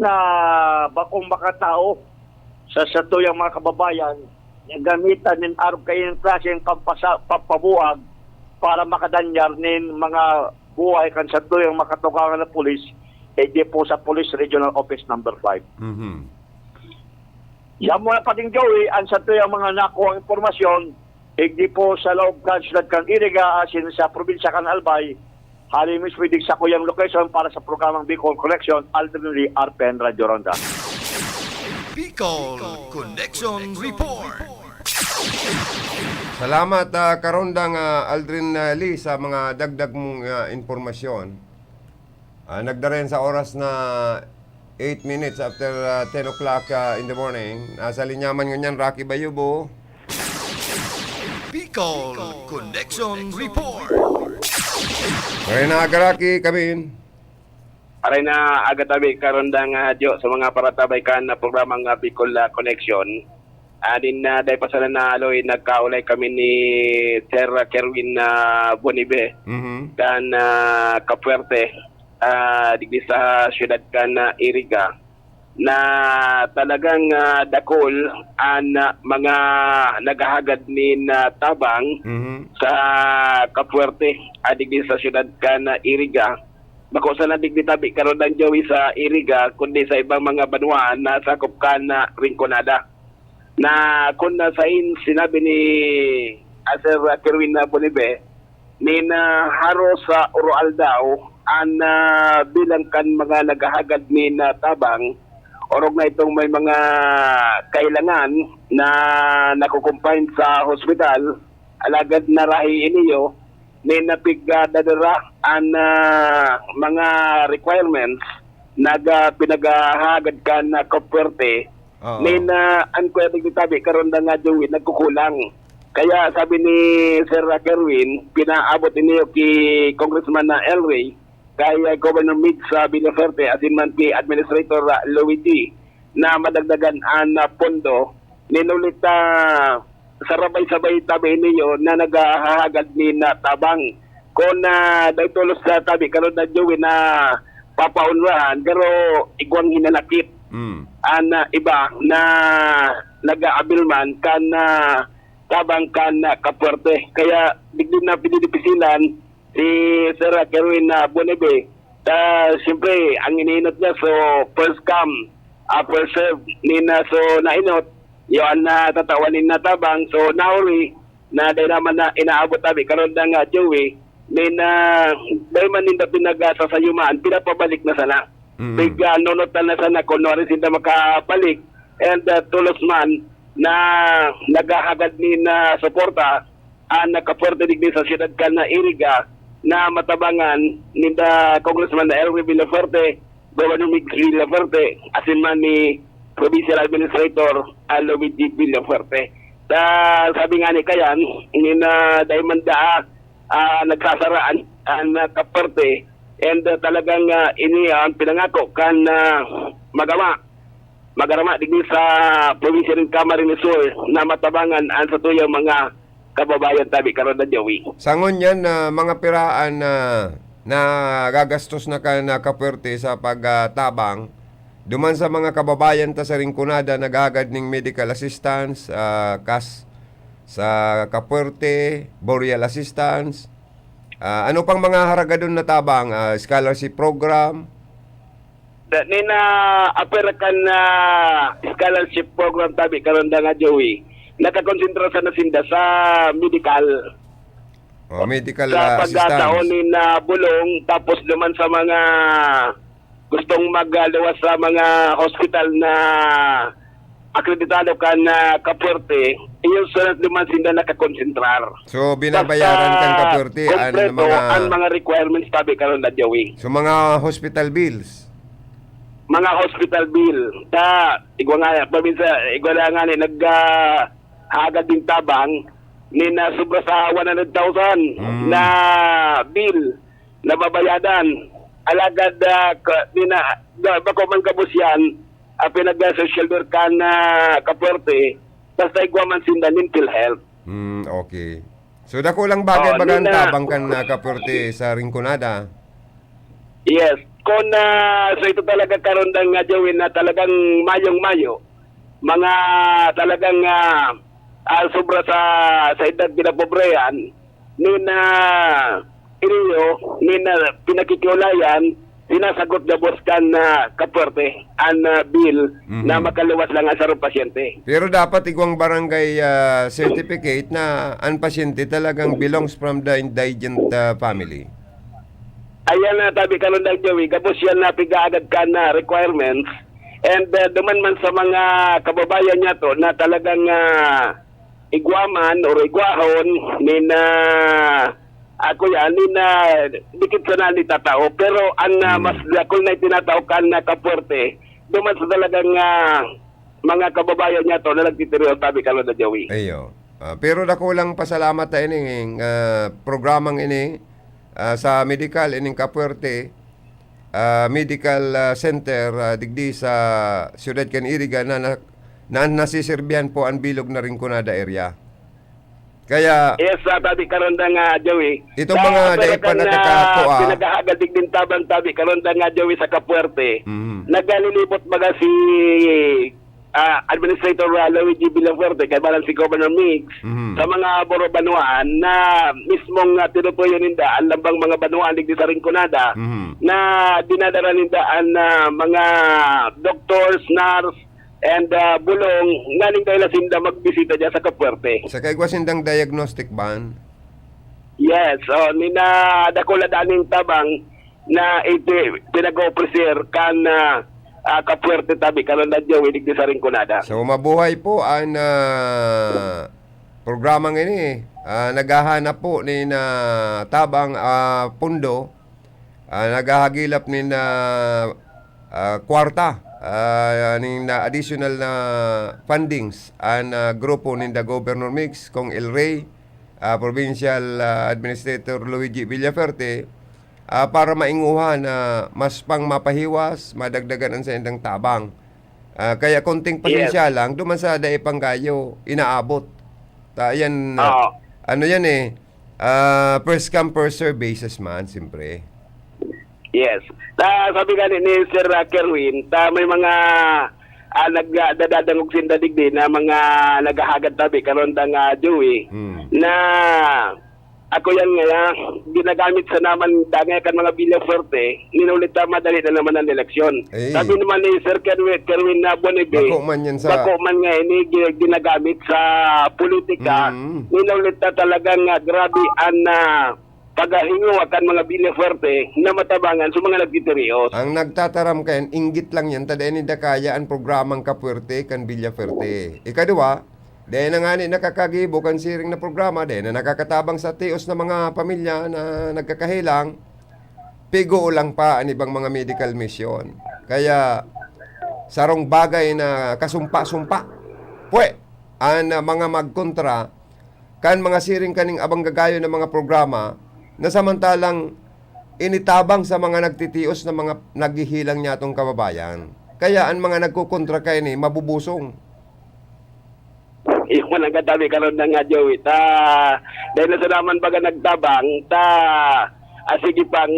na bakong makatao sa satuyang mga kababayan na gamitan nin arog kayan klaseng pampasa-, pampabuwag para makadanyar nin mga buhay kan satuyang makatukangan na pulis, e di po sa Police Regional Office Number Five. Mhm. Yan muna, Pading Joey, ang satuyang mga nakuhang impormasyon, igdi po sa laog kan siyudad kan Iriga, asin sa probinsya kan Albay, hali mismo idig sa kuyang location para sa programang Bicol Connection, Aldrin Lee, R P N Radyo Ronda. Bicol Connection Report. Salamat, ah, Karondang, ah, Aldrin, ah, Lee, sa mga dagdag mong, ah, impormasyon. Ah, nagdaren sa oras na eight minutes after, ah, ten o'clock, ah, in the morning. Nasa linya man ngunyan, Rocky Bayubo. Bicol Connection Report. Maray na aga, Rocky, kamin. Aray na aga tabi, Karondang, ah, Jo, sa mga paratabay kan na programang, ah, Bicol, ah, Connection. Anin na dai pa sana naaloy, nagkaulay kami ni Sir Kerwin, ah, Bonibe, Mhm. kan, ah, Capuerte, ah, digdi sa siyudad kan, ah, Iriga, na talagang, ah, dakul an, ah, mga naghahagad nin, ah, tabang Mhm. sa Capuerte, ah, digdi sa siyudad kan, ah, Iriga. Bako sana digdi tabi, Karondang Joey, sa Iriga, kundi sa ibang mga banwaan na sakop kan, ah, Rinconada. Na kun nasain sinabi ni, ah, Sir Kerwin na Bonibe, nin, ah, haros sa oroaldaw an, ah, bilang kan mga naghahagad nin, ah, tabang, orog na itong may mga kailangan na nako-confine sa hospital, alagad narahi iniyo nin napigdadara an, ah, mga requirements na ga-, pinaghahagad kan, ah, Capuerte. Oo. Nin, ah, an kuya digdi tabi, Karondang, Joey, nagkukulang. Kaya sabi ni Sir Kerwin, pinaabot iniyo ki Congressman na El Rey, kay, ah, Governor Migs, ah, Villaferte, asin man ki Administrator, ah, Luigi, na madagdagan an, ah, pondo, nin huli ta sarabay-sabay tabi niyo na naghahagad nin, ah, tabang. Kun, ah, dai tolos sa tabi, Karondang Joey, na papaonrahan, pero igwang hinanakit Mm. an, ah, iba na nag-aabil man kan, ah, tabang kan, ah, Capuerte. Kaya digdi na pinidipisilan si Sir Kerwin na Bonibe. Ta, siyempre, ang iniinot niya, so, first come, ah, first serve, nin, ah, so, nainot, yun, na tatawan nin natabang, so, nauri, na dahil naman na inaabot tabi, Karondang, ah, Joey, nin, ah, dahil man ninda pinagsasayumaan, pinapabalik na sana. Mm. Pig, ah, nunutan na sana, kunwari, sinda makabalik, and, ah, tolos man, na naghahagad nin, ah, suporta, an nakapuwerte digdi sa siyudad kan Iriga na matabangan ninda Congressman Elwin Villafuerte, Governor Miguel Villafuerte, asin man ni Provincial Administrator, ah, Luigi Villafuerte. Ta, sabi nga ni kayan, nin, ah, dai man daa, ah, nagsasaraan an nakapuwerte, and, ah, talagang, ah, ini ang pinangako kan, ah, mag-ama, mag-arama digdi sa probinsya nin Camarines Sur na matabangan an satuyang mga kababayan tabi karon na, Joey. Sa ngunyan, ah, mga piraan na nagagastos na kan nakapuwerte sa pagtabang duman sa mga kababayan ta sa Rinconada, naghahagad ning medical assistance, ah, kas-, sa kapuwerte, burial assistance, ah, ano pang mga haragadon na tabang, ah, scholarship program? Da-, nin, ah, apera kan, ah, scholarship program tabi karon da nga, Joey, nakakonsentra sana sinda sa medical. Oh, medical, Sa ah, pagkataon assistance. Nin, ah, bulong, tapos naman sa mga gustong magluwas sa mga hospital na akreditado kan, ah, kapuwerte, iyon sa naman sinda nakakonsentrar. So, binabayaran kan Basta kapuwerte an kompleto mga ang mga requirements tabi karon na, Joey. So, mga hospital bills? Mga hospital bill. Ta, igwa nga, paminsan, igwa na nga ni nag, ah, hagad din tabang, ni na sobra sa one hundred thousand Mm. na bill na babayadan. Alagad, ah, ka, ni na, ba, bako man gabos yan, ah, pinag-social work kan, ah, kapuwerte, basta igwa man sinda mental health. Hmm, okay. So, dako lang bagay Oo, baga an yun na. Tabang kan, ah, kapuwerte sa Rinconada. Yes. Kung, ah, so ito talaga karon dang, ah, Joey, na talagang mayong-mayo, mga talagang, ah, ah, sobra sa, sa edad pinapobrehan, nin, ah, iniyo, nin, ah, pinakikiulayan, sinasagot gabos kan, ah, kapuwerte an, ah, bill Mhm. na makaluwas lang ang sarong pasyente. Pero dapat igwang barangay, ah, certificate na an pasyente talagang belongs from the indigent, ah, family. Ayan na, tabi karon lang, Joey, gabos yan na pigaagad ka na requirements. And, ah, duman man sa mga kababayan niya to na talagang, ah, igwa man or igwahon, ni na, ako yan, ni na, dikit sana ni tatao. Pero ang, ah, Hmm. mas dakul na itinatao kan na kapuwerte, duman sa talagang, ah, mga kababayan niya to na nagtitiriyo, tabi karon na, Joey. Ayo. Ah, pero dakulang pasalamat ta ining, ah, programang ini, ah, sa medikal, ining kapuwerte, ah, medical, ah, center, ah, digdi sa siyudad kan Iriga na, na, na nasisirbihan po ang bilog na Rinconada area. Kaya Yes, ah, tabi karon da nga, Joey. Itong Sa mga pera dai pa kan, ah, nakakakuha. Pinaghahagad digdi tabang, tabi karon da nga, Joey, sa kapuwerte. Mhm. Nagalilibot baga si, ah, Administrator, ah, Luigi Villafuerte, kay balang si Governor Migs, Mhm. sa mga boro banwaan na mismong, ah, tinutuyo ninda ang lambang mga banwaan digdi sa Rinconada Mhm. na dinadara ninda ang, ah, mga doctors, nurse, and, ah, bulong, nganing dahil sinda magbisita diyan sa kapuwerte. Sa kaigwa sindang diagnostic van? Yes, oh, ni na dakula daning tabang na iti-, pinag-oofrecer kan, ah, ah, kapuwerte tabi karon na Joey digdi sa Rinconada. So, mabuhay po ang, ah, programang ini. Ah, naghahanap po ni na tabang, ah, pundo, ah, naghahagilap nin, ah, ah, kwarta, ah, nin, ah, additional na fundings an, ah, grupo ninda Governor Migs, Cong El Rey, ah, Provincial, ah, Administrator Luigi Villafuerte, ah, para mainguha na mas pang mapahiwas, madagdagan an saindang tabang. Ah, kaya konting Yes. pasensya lang, duman sa dai pang gayo, inaabot. Ta, yan, Oo. ano yan eh, ah, first come, first serve basis man, siyempre. Yes. Ta, sabi nga ni, ni Sir, ah, Kerwin, ta may mga, ah, nagdadadangog sinda digdi na mga naghahagad tabi, karon ta nga, Joey, Hmm. na ako yan nga, ginagamit sa naman dangay kan mga Villafuerte, ninulit na madali na naman ang eleksyon. Eh. Sabi naman ni Sir Kerwin, Kerwin na Bonibe, Bako man yan sa bako man nga ini gi-, ginagamit sa politika, Mm. ninulit na talagang, ah, grabe ang, ah, paghahingo kan mga Villafuerte na matabangan sa mga nagtitirios. Ang nagtataram kayan, inggit lang yan, ta dai ninda kaya ang programang kapuwerte kan Villafuerte. Ikaduwa, Dai na ngani nakakagibo kan siring na programa, dai na nakakatabang sa tios na mga pamilya na nagkakahelang, pigulang pa an ibang mga medical mission. Kaya, sarong bagay na kasumpa-sumpa. Pwe, an, ah, mga magkontra kan mga siring kaning abang gagayon na mga programa na samantalang initabang sa mga nagtitios na mga naghihilang niyatong kababayan. Kaya an mga nagkokontra kaini mabubusong. Iyo man ang katabi karon na nga, Joey. Ta, dahil na sa naman baga nagtabang, ta, ah, sige pang,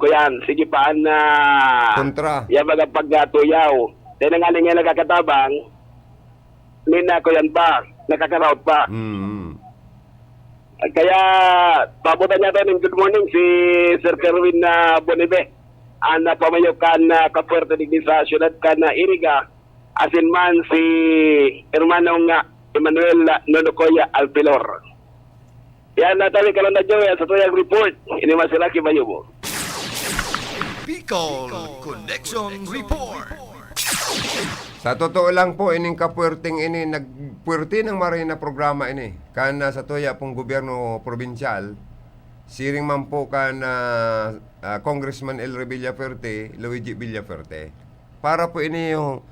kuyan, sige pa an, ah, Kontra. Iya baga pagkatuyaw. Dahil na nga nga nakakatabang, nina, kuyan pa, nakakaraot pa. Mm. Kaya, pabutan niya tayo ng good morning si Sir Kerwin na Bonibe. Ang napamayo kan, ah, kapuwerte digdi sa siyudad kan, ah, Iriga, asin man si hermano nga Emmanuel Nonocoya Alpilor. Yan, Natalie Kalanda Joel, sa tuyang report. Ini man sila, kibayo mo. Bicol Connection Report. Sa totoo lang po, ining kapuwerteng ini, nagpuwerte ng maray na programa ini. Kan, ah, sa tuya pong gobyerno probinsyal, siring man po kan, ah, ah, Congressman El Rey Villafuerte, Luigi Villafuerte. Para po ini yung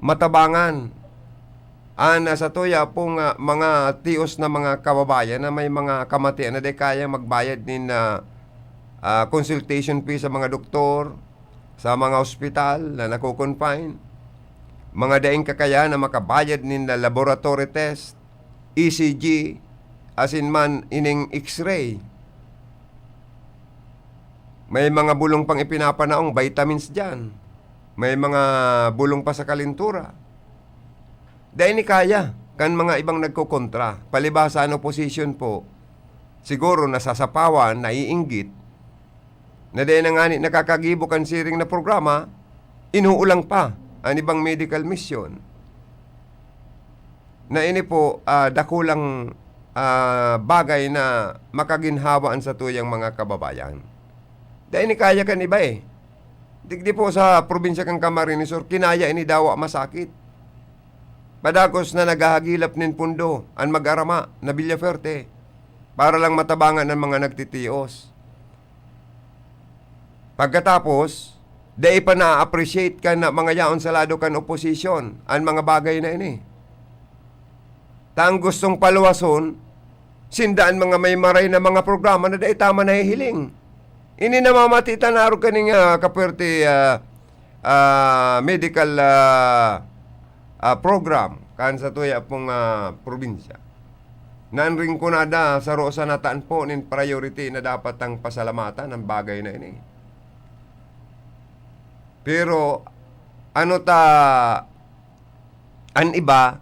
matabangan. An, ah, sa tuya pong, ah, mga tios na mga kababayan na may mga kamatian na di kayang magbayad nin, ah, ah, consultation fee sa mga doktor, sa mga ospital na nako-confine, mga daing kakayahan na makabayad nin la-, laboratory test, E C G, asin man ining X-ray. May mga bulong pang ipinapanaong vitamins diyan. May mga bulong pa sa kalintura. Dai ni kaya kan mga ibang nagkokontra. Palibhasa an opposition po, siguro nasasapawan, naiinggit, na dai na ngani nakakagibo kan siring na programa, inuulang pa an ibang medical mission. Na ini po, ah, dakulang, ah, bagay na makaginhawa an satuyang mga kababayan. Dai ni kaya kan iba, eh. Digdi po sa probinsya kan Camarines Sur, kinaya ini dawa masakit. Padagos na naghahagilap nin pundo an mag-arama na Villafuerte para lang matabangan an mga nagtitios. Pagkatapos, dai pa na-appreciate kan mga yaon sa lado kan oposisyon an mga bagay na ini. Ta an gustong paluwason, sinda an mga may maray na mga programa na dai tama nahihiling. Ini namamati ta na arog kaning, ah, kapuwerte, ah, ah, medical, ah, ah, program kan sa tuya pong, ah, probinsya. Na an Rinconada saro sana ta an po nin priority na dapat tang pasalamatan an bagay na ini. Pero ano ta, an iba,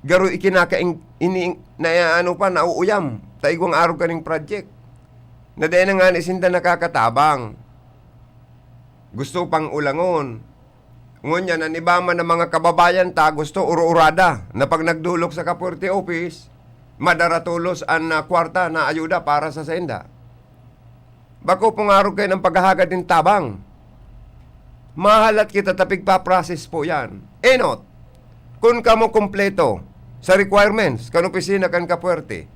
garo ikinakaing-, ini-, na ano pa, nauuyam ta igwang arog kaning project na dai na ngani sinda nakakatabang. Gusto pang ulangon. Ngunyan, an iba man na mga kababayan ta gusto uro-urada na pag nagdolok sa kapuwerte office, madara tolos an, ah, kwarta na ayuda para sa sainda. Bako pong arog kayo ng paghahagad nin tabang. Mahalat kita ta pigpa-process po yan. Enot, kun kamo kumpleto sa requirements kan opisina kan kapuwerte,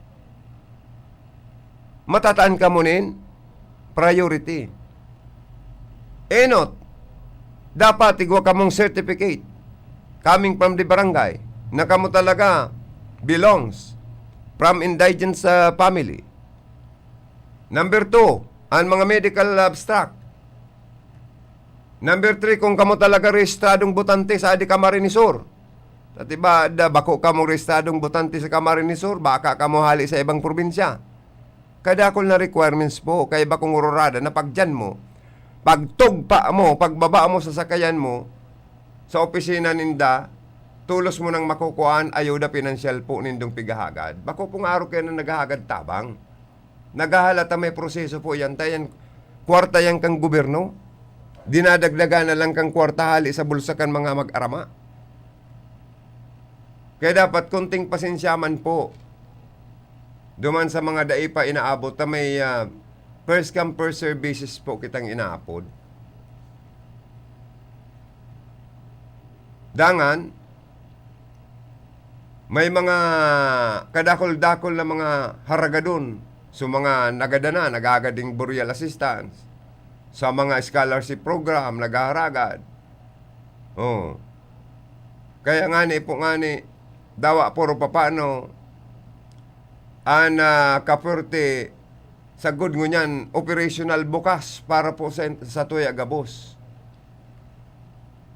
matataan kamo nin priority. Enot, dapat igwa kamong certificate coming from the barangay na kamo talaga belongs from indigent sa family. Number two, an mga medical abstract. Number three, kung kamo talaga rehistradong botante sa adi Camarines Sur. Sa tiba, da, bako kamo rehistradong botante sa Camarines Sur, baka kamo hali sa ibang probinsya. Kadakul na requirements po, kay bakong ururada na pagdiyan mo, pagtugpa mo, pagbaba mo sa sakayan mo, sa opisina ninda, tulos mo nang makukuhaan ayuda pinansyal po nindong pighahagad. Bako pong arog kayo na naghahagad tabang. Naghahalata may proseso po yan. Tayan, kwarta yan kang gobyerno. Dinadagdagan na lang kang kwarta hali sa bulsa kan mga mag-arama. Kaya dapat konting pasensya man po. Duman sa mga dai pa inaabot ta may, ah, first come, first serve basis po kitang inaapod. Dangan, May mga kadakul-dakul na mga haragadon. So, mga nagadana, naghahagading burial assistance. Sa mga scholarship program, naghaharagad. Oh. Kaya ngani po ngani, dawa puro papano, an, ah, Ka-Puwerte, sagkod ngunyan, operational bukas para po sa, sa tuya gabos.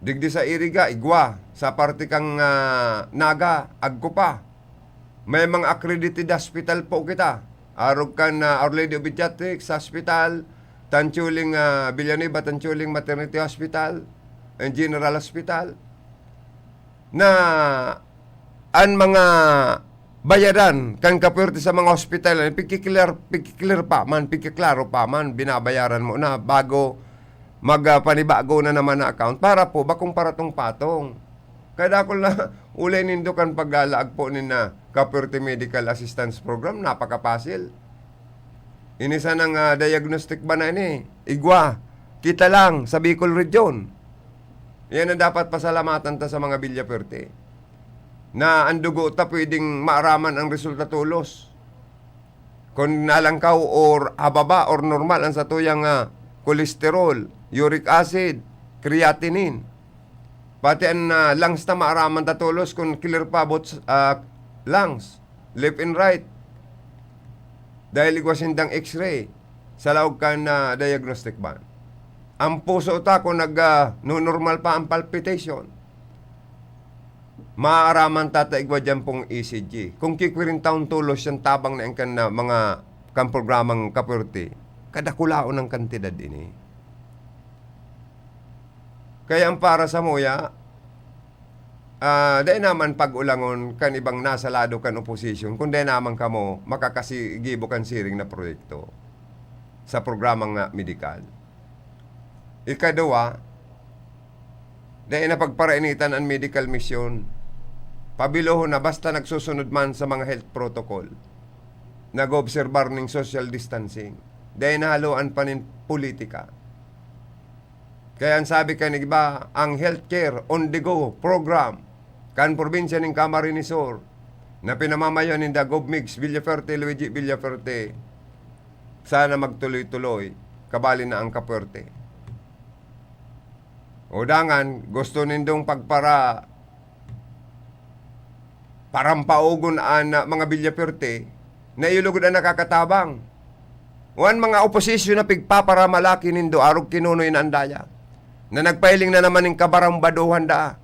Digdi sa Iriga, igwa. Sa parte kang, ah, Naga, agko pa. May mga accredited hospital po kita. Arog kan, ah, Our Lady of Pediatrics Hospital, Tanchuling, ah, Villanueva, Tanchuling Maternity Hospital, and General Hospital. Na an mga bayaran kan Ka-Puwerte sa mga hospital, pigki-clear, pigki-clear pa man, pigkiklaro pa man, binabayaran mo na bago mag, ah, panibago na naman na account para po bakong paratong-patong. Kaya dakul na ulay nindo kan paglalaag po nin, ah, Ka-Puwerte Medical Assistance Program, napakapasil. Ini sanang, ah, diagnostic ba na ini? Igwa, kita lang sa Bicol Region. Yan ang dapat pasalamatan ta sa mga Villafuerte, na ang dugo ta pwedeng maaraman ang resulta tolos. Kung nalangkaw or hababa or normal ang satuyang, ah, cholesterol, uric acid, creatinine. Pati ang, ah, lungs ta maaraman ta tolos kung clear pa about, ah, lungs, left and right. Dahil igwa sindang X-ray sa laog kan, ah, diagnostic van. Ang puso ta kung nag, ah, no-, normal pa ang palpitation. Maaraman ta ta igwa diyan pong E C G. Kung kikwirin taon tolos yan tabang na yan kan, ah, mga kan programang Ka-Puwerte, kadakulaon ang kantidad ini. Kaya ang para samuya, ah, dai naman pag-ulangon kan ibang nasa lado kan oposisyon, kun dai naman kamo makakasigibo kan siring na proyekto sa programang, ah, medikal. Ikaduwa, dai na pagparainitan an medical mission. Pabilohon na basta nagsusunod man sa mga health protocol, nag-oobserbar ning social distancing, dai na haloan pa nin politika. Kaya ang sabi kan iba, ang healthcare on the go program kan probinsya nin Camarines Sur na pinamamayo ninda Gov Migs Villafuerte, Luigi Villafuerte, sana magtuloy-tuloy, kabali na ang Ka-Puwerte. O dangan, gusto nindong pagpara-, parampaogon an, ah, mga Villafuerte na iyo lugod an nakakatabang. O an mga oposisyon na pigpaparamalaki nindo, arog kinunoy na an daya, na nagpahiling na naman nin kabarambadohan daa.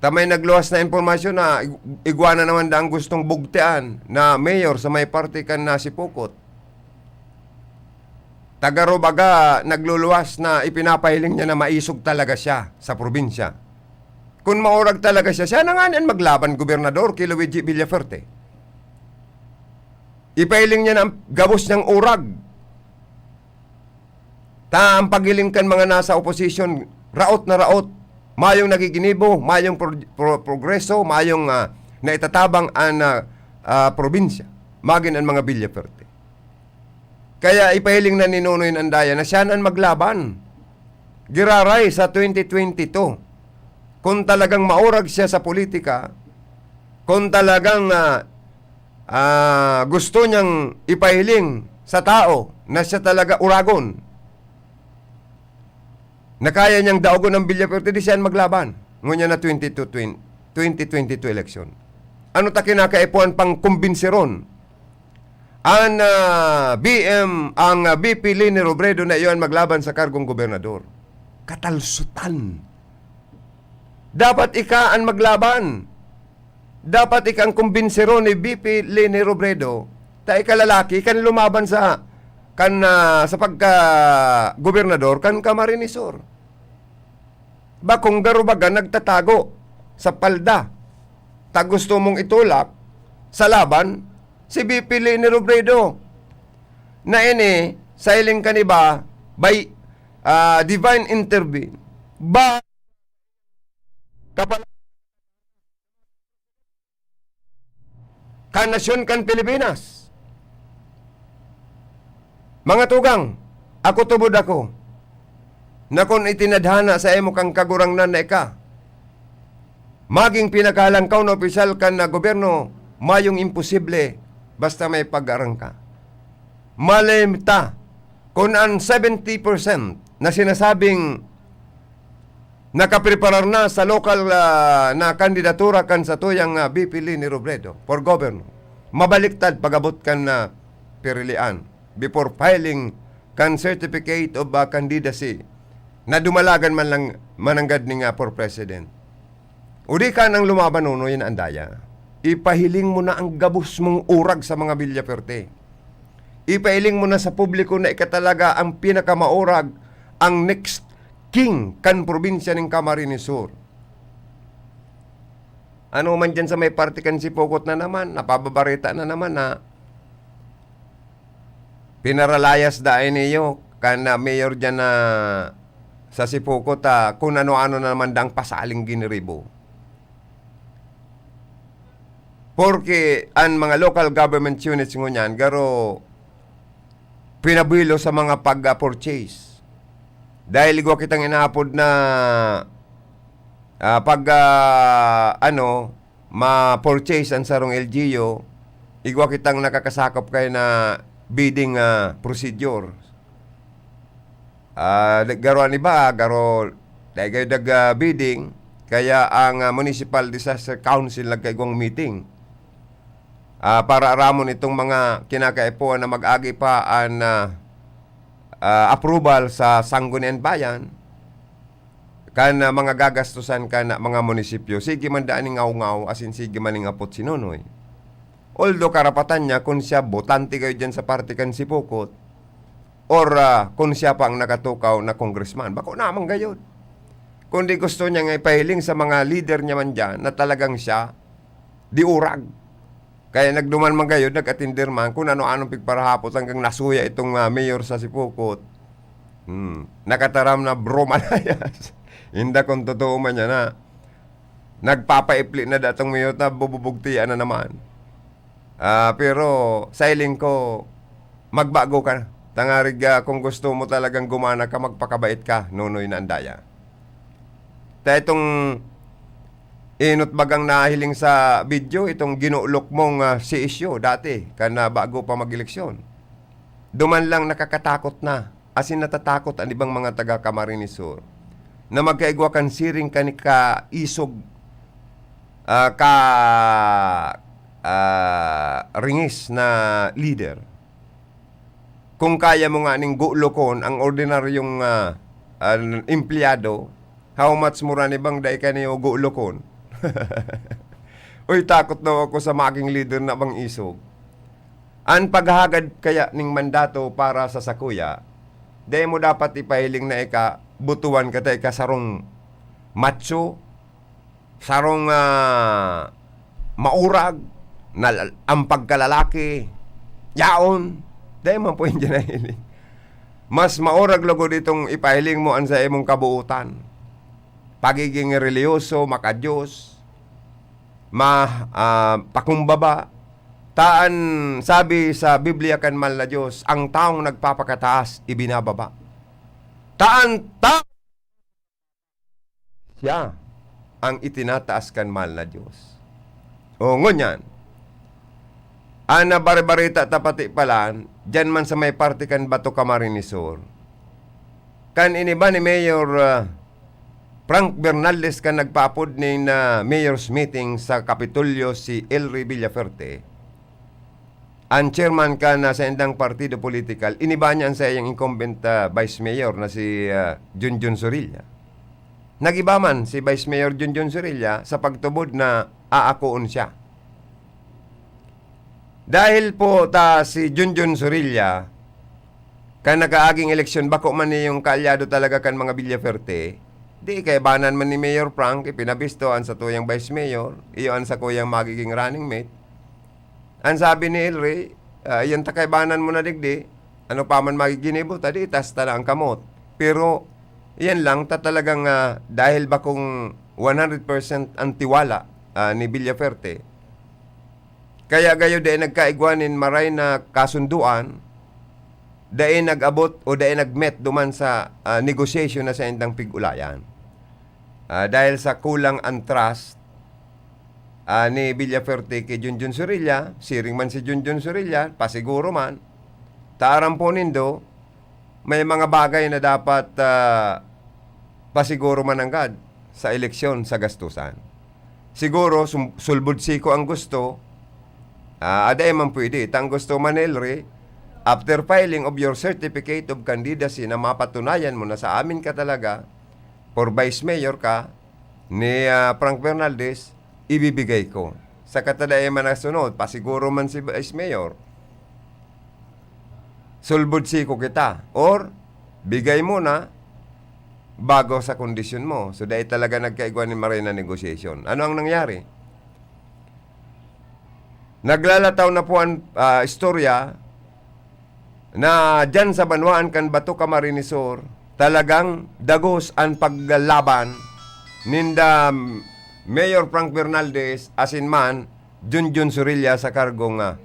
Ta may nagluwas na impormasyon na ig-, igwa na naman daang gustong bugtian na mayor sa may parte kan Nasipukot. Taga Rubaga nagluluwas na ipinapahiling niya na maisog talaga siya sa probinsya. Kun maurag talaga siya, siya na ngani an maglaban, gobernador, ki Luigi Villafuerte. Ipahiling niya na ang gabos niyang urag. Ta ang paghiling kan mga nasa oposisyon, raot na raot, mayong nagiginibo, mayong pro-, pro-, progreso, mayong, ah, naitatabang an, ah, ah, probinsya, magin an mga Villafuerte. Kaya ipahiling na ni Nonoy an daya na siya na an maglaban giraray sa twenty twenty-two. Kung talagang maurag siya sa politika, kung talagang, ah, ah, gusto niyang ipahiling sa tao na siya talaga uragon, na kaya niyang daogon ang Villafuerte, di siya maglaban. Ngunyan na twenty-two, twen-, twenty twenty-two election. Ano ta kinakaipuhan pang kumbinsiron? An, ah, B M, ang, ah, V P Leni Robredo na iyon maglaban sa kargong gobernador. Katalsutan. Dapat ika an maglaban. Dapat ika an kumbinsiron ni V P Leni Robredo. Ta ika lalaki, ika an lumaban sa, kan, ah, sa pagka-gobernador kan Camarines Sur. Bakong garubagan nagtatago sa palda. Ta gusto mong itulak sa laban si V P Leni Robredo. Na ini, sa hiling kan iba, by, ah, divine intervene. Ba, kapal-, kan nasyon kan Pilipinas. Mga tugang, ako tubod ako, na kun itinadhana sa imo kan Kagurangnan na ika, Maging pinakahalangkaw na opisyal kan na gobyerno, mayong imposible, basta may pag-arangka. Malay ta, kun an seventy percent na sinasabing nakapreparar na sa lokal, ah, na kandidatura kan satuyang, ah, V P Leni Robredo for governor, mabaliktad pag-abot kan, ah, pirilian before filing kan certificate of, ah, candidacy na dumalagan man lang mananggad ning, ah, for president. O di ka nang lumaban, Nonoy, na andaya. Ipahiling mo na ang gabos mong urag sa mga Villaferte. Ipahiling mo na sa publiko na ika talaga ang pinakamaurag, ang next king kan probinsya ning Camarines Sur. Ano man dyan sa may parte kan Sipokot na naman, napababarita na naman na pinaralayas dai niyo kan, ah, mayor dyan na sa Sipokot, ah, kun ano-ano na naman dang pasaling giniribo. Porke an mga local government units ngunyan, garo pinabuelo sa mga pag-purchase. Dahil igwa kitang inaapod na, ah, pag, ah, ano, ma-purchase ang sarong L G U, igwa kitang nakakasakop kayo na bidding, ah, procedure. Ah, garo an iba, garo, dai kayo nag, ah, bidding, kaya ang, ah, Municipal Disaster Council nagkaigwang meeting, ah, para aramon itong mga kinakaipuhan na mag-agi pa an, ah, ah, approval sa Sangguniang Bayan kan, ah, mga gagastusan kan, ah, mga munisipyo. Sige man daan ning ngaw-ngaw, asin sige man ning apot si Nonoy. Although karapatan niya kun siya botante kayo dyan sa parte kan Sipokot, or, ah, kun siya pa ang nakatukaw na congressman. Bako naman gayod. Kundi gusto niya nga ipahiling sa mga leader niya man dyan na talagang siya, di urag. Kaya nagduman man gayod, nag-atinder man kung ano-anong pigparahapot hanggang nasuya itong, ah, mayor sa Sipokot. Hmm. Nakataram na bromalayas. Inda kung totoo man yan, ha. Nagpapaipli na datong mayor na bububugtian na naman. Ah, pero sa hiling ko, magbago ka na. Tangarig, ah, kung gusto mo talagang gumana ka, magpakabait ka, Nonoy na andaya. Ta itong inot bagang nahiling sa video, itong ginulok mong, ah, C S U dati, kan, ah, bago pa mag-eleksyon. Duman lang nakakatakot na. Asin natatakot an ibang mga taga Camarines Sur na magkaigwa kan siring kan kaisog, ah, ka, ah, ringis na lider. Kung kaya mo nga ning gulokon ang ordinaryong, ah, ah, empleyado, how much more an ibang dai ka niyo gulokon? Uy, takot daw ako sa maging lider na bang isog. An paghahagad kaya ning mandato para sa sakuya, dai mo dapat ipahiling na ika butuan ka ta ika sarong macho, sarong, ah, maurag, na la-, ang pagkalalaki, yaon, dai man po yun dyan nahiling. Mas maurag lugod itong ipahiling mo an sa imong kabuutan. Pagiging relihiyoso, maka-Diyos, ma-, ah, pakumbaba. Ta an sabi sa Biblia kan mahal na Diyos, "Ang taong nagpapakataas, ibinababa." Ta an ta-, siya ang itinataas kan mahal na Diyos. O, ngunyan, an nabarbarita ta pati palan, dyan man sa may parte kan Bato Camarines Sur, kan iniba ni Mayor, ah, Frank Bernaldez kan nagpaapod nin, ah, mayor's meeting sa Kapitolyo si Elry Villafuerte, an chairman kan, ah, saindang partido politikal, iniba niya an saiyang incumbent, ah, vice mayor na si, ah, Junjun Zorilla. Nagiba man si Vice Mayor Junjun Zorilla sa pagtubod na aakoon siya. Dahil po ta si Junjun Zorilla, kan nakaaging eleksyon, bako man niyong kaalyado talaga kan mga Villafuerte, di kaibanan man ni Mayor Frank, ipinabisto an satuyang Vice Mayor, iyo an sakuyang magiging running mate. An sabi ni Elry, ah, "Yan ta kaibanan mo na digdi, ano pa man magiginibo ta, di itaas ta na ang kamot." Pero, yan lang, ta talagang, ah, dahil bakong one hundred percent ang tiwala, ah, ni Villafuerte, kaya gayo dai nagkaigwa nin maray na kasunduan, dai nag-abot o dai nag-met duman sa, ah, negosasyon na saindang pig-ulayan. Ah, dahil sa kulang ang trust, ah, ni Villafuerte ki Junjun Zorrilla, siring man si Junjun Zorrilla, pasiguro man, ta aram po nindo, may mga bagay na dapat, ah, pasiguro mananggad sa eleksyon sa gastusan. Siguro, sum-, sulbud siko ang gusto, ah, dai man pwede. Ta ang gusto, Manelri, after filing of your certificate of candidacy na mapatunayan mo na sa amin ka talaga, for vice mayor ka, ni, ah, Frank Bernaldez, ibibigay ko. Saka ta dai man nasunod, pasiguro man si Vice Mayor, sulbud siko kita. Or, bigay mo na bago sa kondisyon mo. So, dai talaga nagkaigwa ni Marina negotiation. Ano ang nangyari? Naglalataw na po ang, ah, istorya na diyan sa banwaan kan Bato, Camarines Sur, talagang dagos an paglaban ninda Mayor Frank Bernaldez asin man Junjun Zorrilla sa kargong, ah,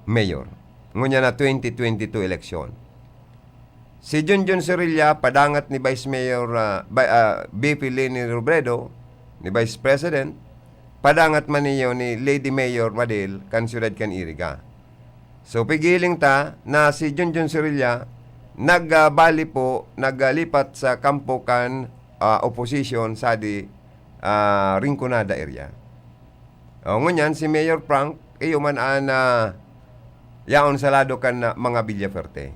mayor. Ngunyan na twenty twenty-two eleksyon. Si Junjun Zorrilla, padangat ni Vice Mayor, ah, Bi-, ah, V P Leni Robredo, ni Vice President, padangat man niyo ni Lady Mayor Madel kan siyudad kan Iriga. So, pigiling ta na si Junjun Zorrilla nagbali po, naglipat sa kampo kan, ah, opposition sa di, ah, Rinconada area. O, ngunyan, si Mayor Frank, iyo man an, ah, yaon sa lado kan, ah, mga Villafuerte.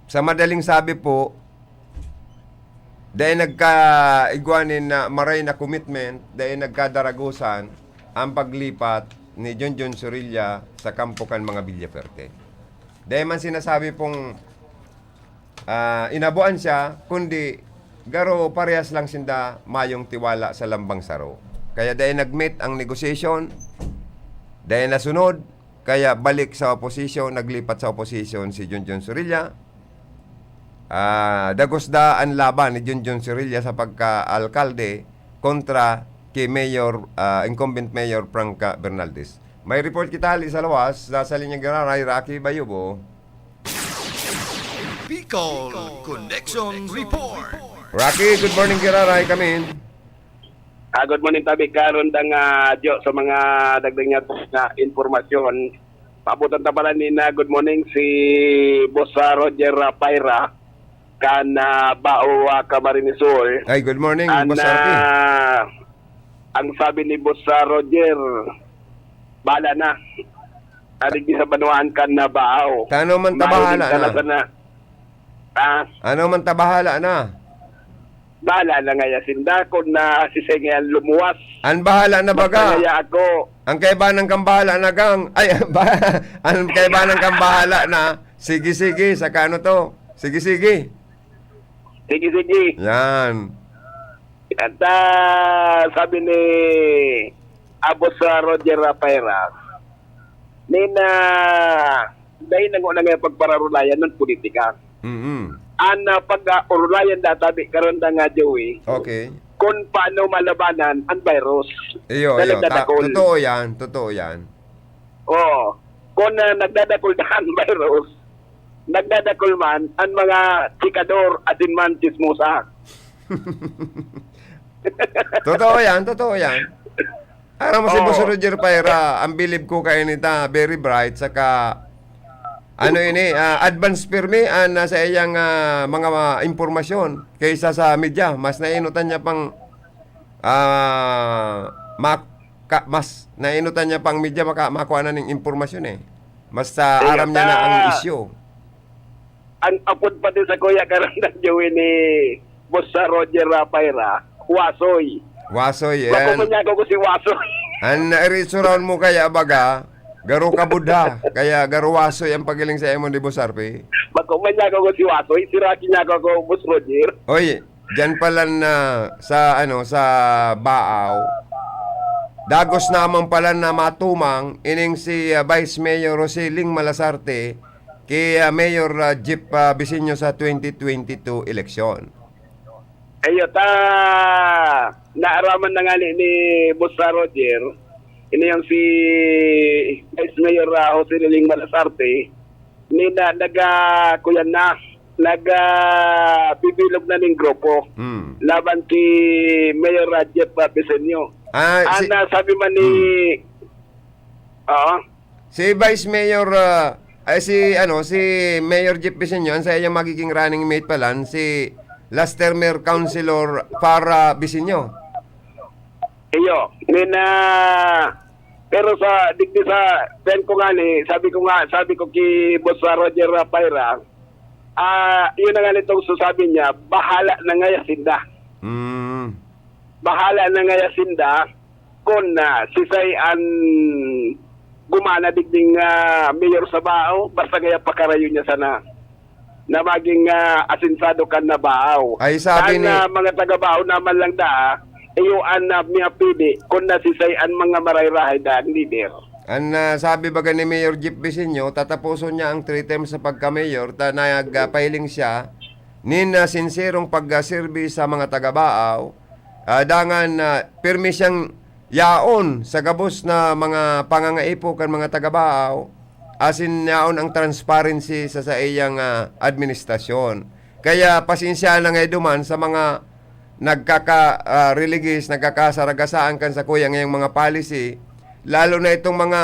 Sa madaling sabi po, dai nagkaigwa nin, ah, maray na commitment, dai nagkadaragosan ang paglipat ni Junjun Zorrilla sa kampo kan mga Villafuerte. Dai man sinasabi pong, ah, inabuan siya, kundi garo parehas lang sinda mayong tiwala sa lambang saro. Kaya dai nag-meet ang negosyasyon, dai nasunod, kaya balik sa oposisyon, naglipat sa oposisyon si Junjun Zorrilla. Ah, dagos da an laban ni Junjun Zorrilla sa pagka-alkalde kontra ki Mayor, ah, incumbent Mayor Frank Bernaldez. May report kita hali sa lawas, nasa linyang giraray, Rocky Bayubo. Bicol Connection Report. Rocky, good morning, giraray, come in. Ah, good morning, tabi. Karon dang, ah, Jo, sa mga dagdag niya na impormasyon. Paabutan ta pala ni na good morning si Boss, ah, Roger, ah, Paira kan, ah, Bao, ah, Camarines Sur. Ay, good morning, An, Boss R P. ah, ang sabi ni Boss, ah, Roger, bahala na. Adig sa banwaan kan na Bao. Tano man ta Mahiling bahala ka na na. sana. Ah, Ano man ta bahala na? Bahala na ngaya sinda kun na si Sengean lumuwas. An bahala na Basta baga. ngaya ako. Ang kaibanan kang bahala na, gang. Ay, ba, ang kaibanan kang bahala na. Sige, sige. Saka ano to? Sige, sige. Sige, sige. Yan. At, ah, sabi ni Abos, ah, Roger Rapaira, Nina, dahil nango na nga pagpararulayan ng politika. Mm-mm. Ang, ah, pag-, ah, urulayan data, di karon na nga, Joey, Okay. kung paano malabanan ang virus Iyo, na iyo. Ta-, nagdadakol. Totoo yan. Totoo yan. Oo. Kung, ah, nagdadakol na ang virus, nagdadakol man ang mga chikador, asin man, chismosa. Totoo yan, totoo yan. Aram mo si Oo. Boss Roger Paira, ang bilib ko kay nita, very bright, saka ano ini, ah, advance pirmi ang nasa iyang, ah, mga, ah, impormasyon kaysa sa media. Mas nainutan niya pang, ah, maka-, mas nainutan niya pang media maka-, makuha na ning impormasyon eh. Mas, ah, Kaya aram niya na ang ta-, isyu. Ang apod pati sa kuya karandang Joey ni Boss sa Roger Rapaira, Wasoy. Wasoy, Bako yan. man niya ako ko si Wasoy. An nairitsuraon mo kaya, baga, garo ka budha, kaya garo Wasoy ang pagiling sa imo ni Boss Arpi. Bako man niya ako ko si Wasoy, si Rocky niya ako ko, Boss Roger. Oy, diyan pala na sa, ano, sa Baaw. Dagos naman pala na matumang ining si, ah, Vice Mayor Rosiling Malasarte ki, ah, Mayor, ah, Jeff, ah, Bisinyo sa twenty twenty-two eleksyon. Ayo ta, naaraman na nga ni, ni Boss Roger, ini yung si Vice Mayor, ah, Jose Liling Malasarte, ni na, naga, kuyan na, nag, ah, bibilog na ning grupo Hmm. laban ki Mayor Jeff Bisinio. Ah, si Ana, sabi man ni, Hmm. Oo. Si Vice Mayor, ah, ay, si, ano, si Mayor Jeff Bisinio, ang sa iyang magiging running mate pala, si last termer Councilor Farah Bisinio. Iyo, nin, ah, pero sa, digdi sa, pen ko nga ni, sabi ko nga, sabi ko ki Boss Roger Rapaira, ah, yun na nga nitong sasabi niya, bahala na ngaya sinda. Mm. Bahala na ngaya sinda, kun, ah, sisay an gumana digding, ah, mayor sa Bao, basta ngaya pakarayo niya sana na maging, ah, asensado kan na Bao. Ay, sabi Kan, ni ah, mga taga Bao naman lang da, iyo an, ah, miyapili kun na sisay an mga marahay-rahay da ang lider. An, ah, sabi baga ni Mayor Jeff Bisinio, tatapuson niya ang three terms sa pagka-mayor, ta nagpahiling siya nin, ah, sinserong pagserbi sa mga taga Bao, ah, dangan, ah, pirmi siyang yaon sa gabos na mga pangangaipo kan mga taga Bao, asin yaon ang transparency sa saiyang, ah, administrasyon. Kaya pasensya na nga duman sa mga nagkaka-, ah, religis, nagkakasaragasaan kan sakuya ngayang mga policy, lalo na itong mga,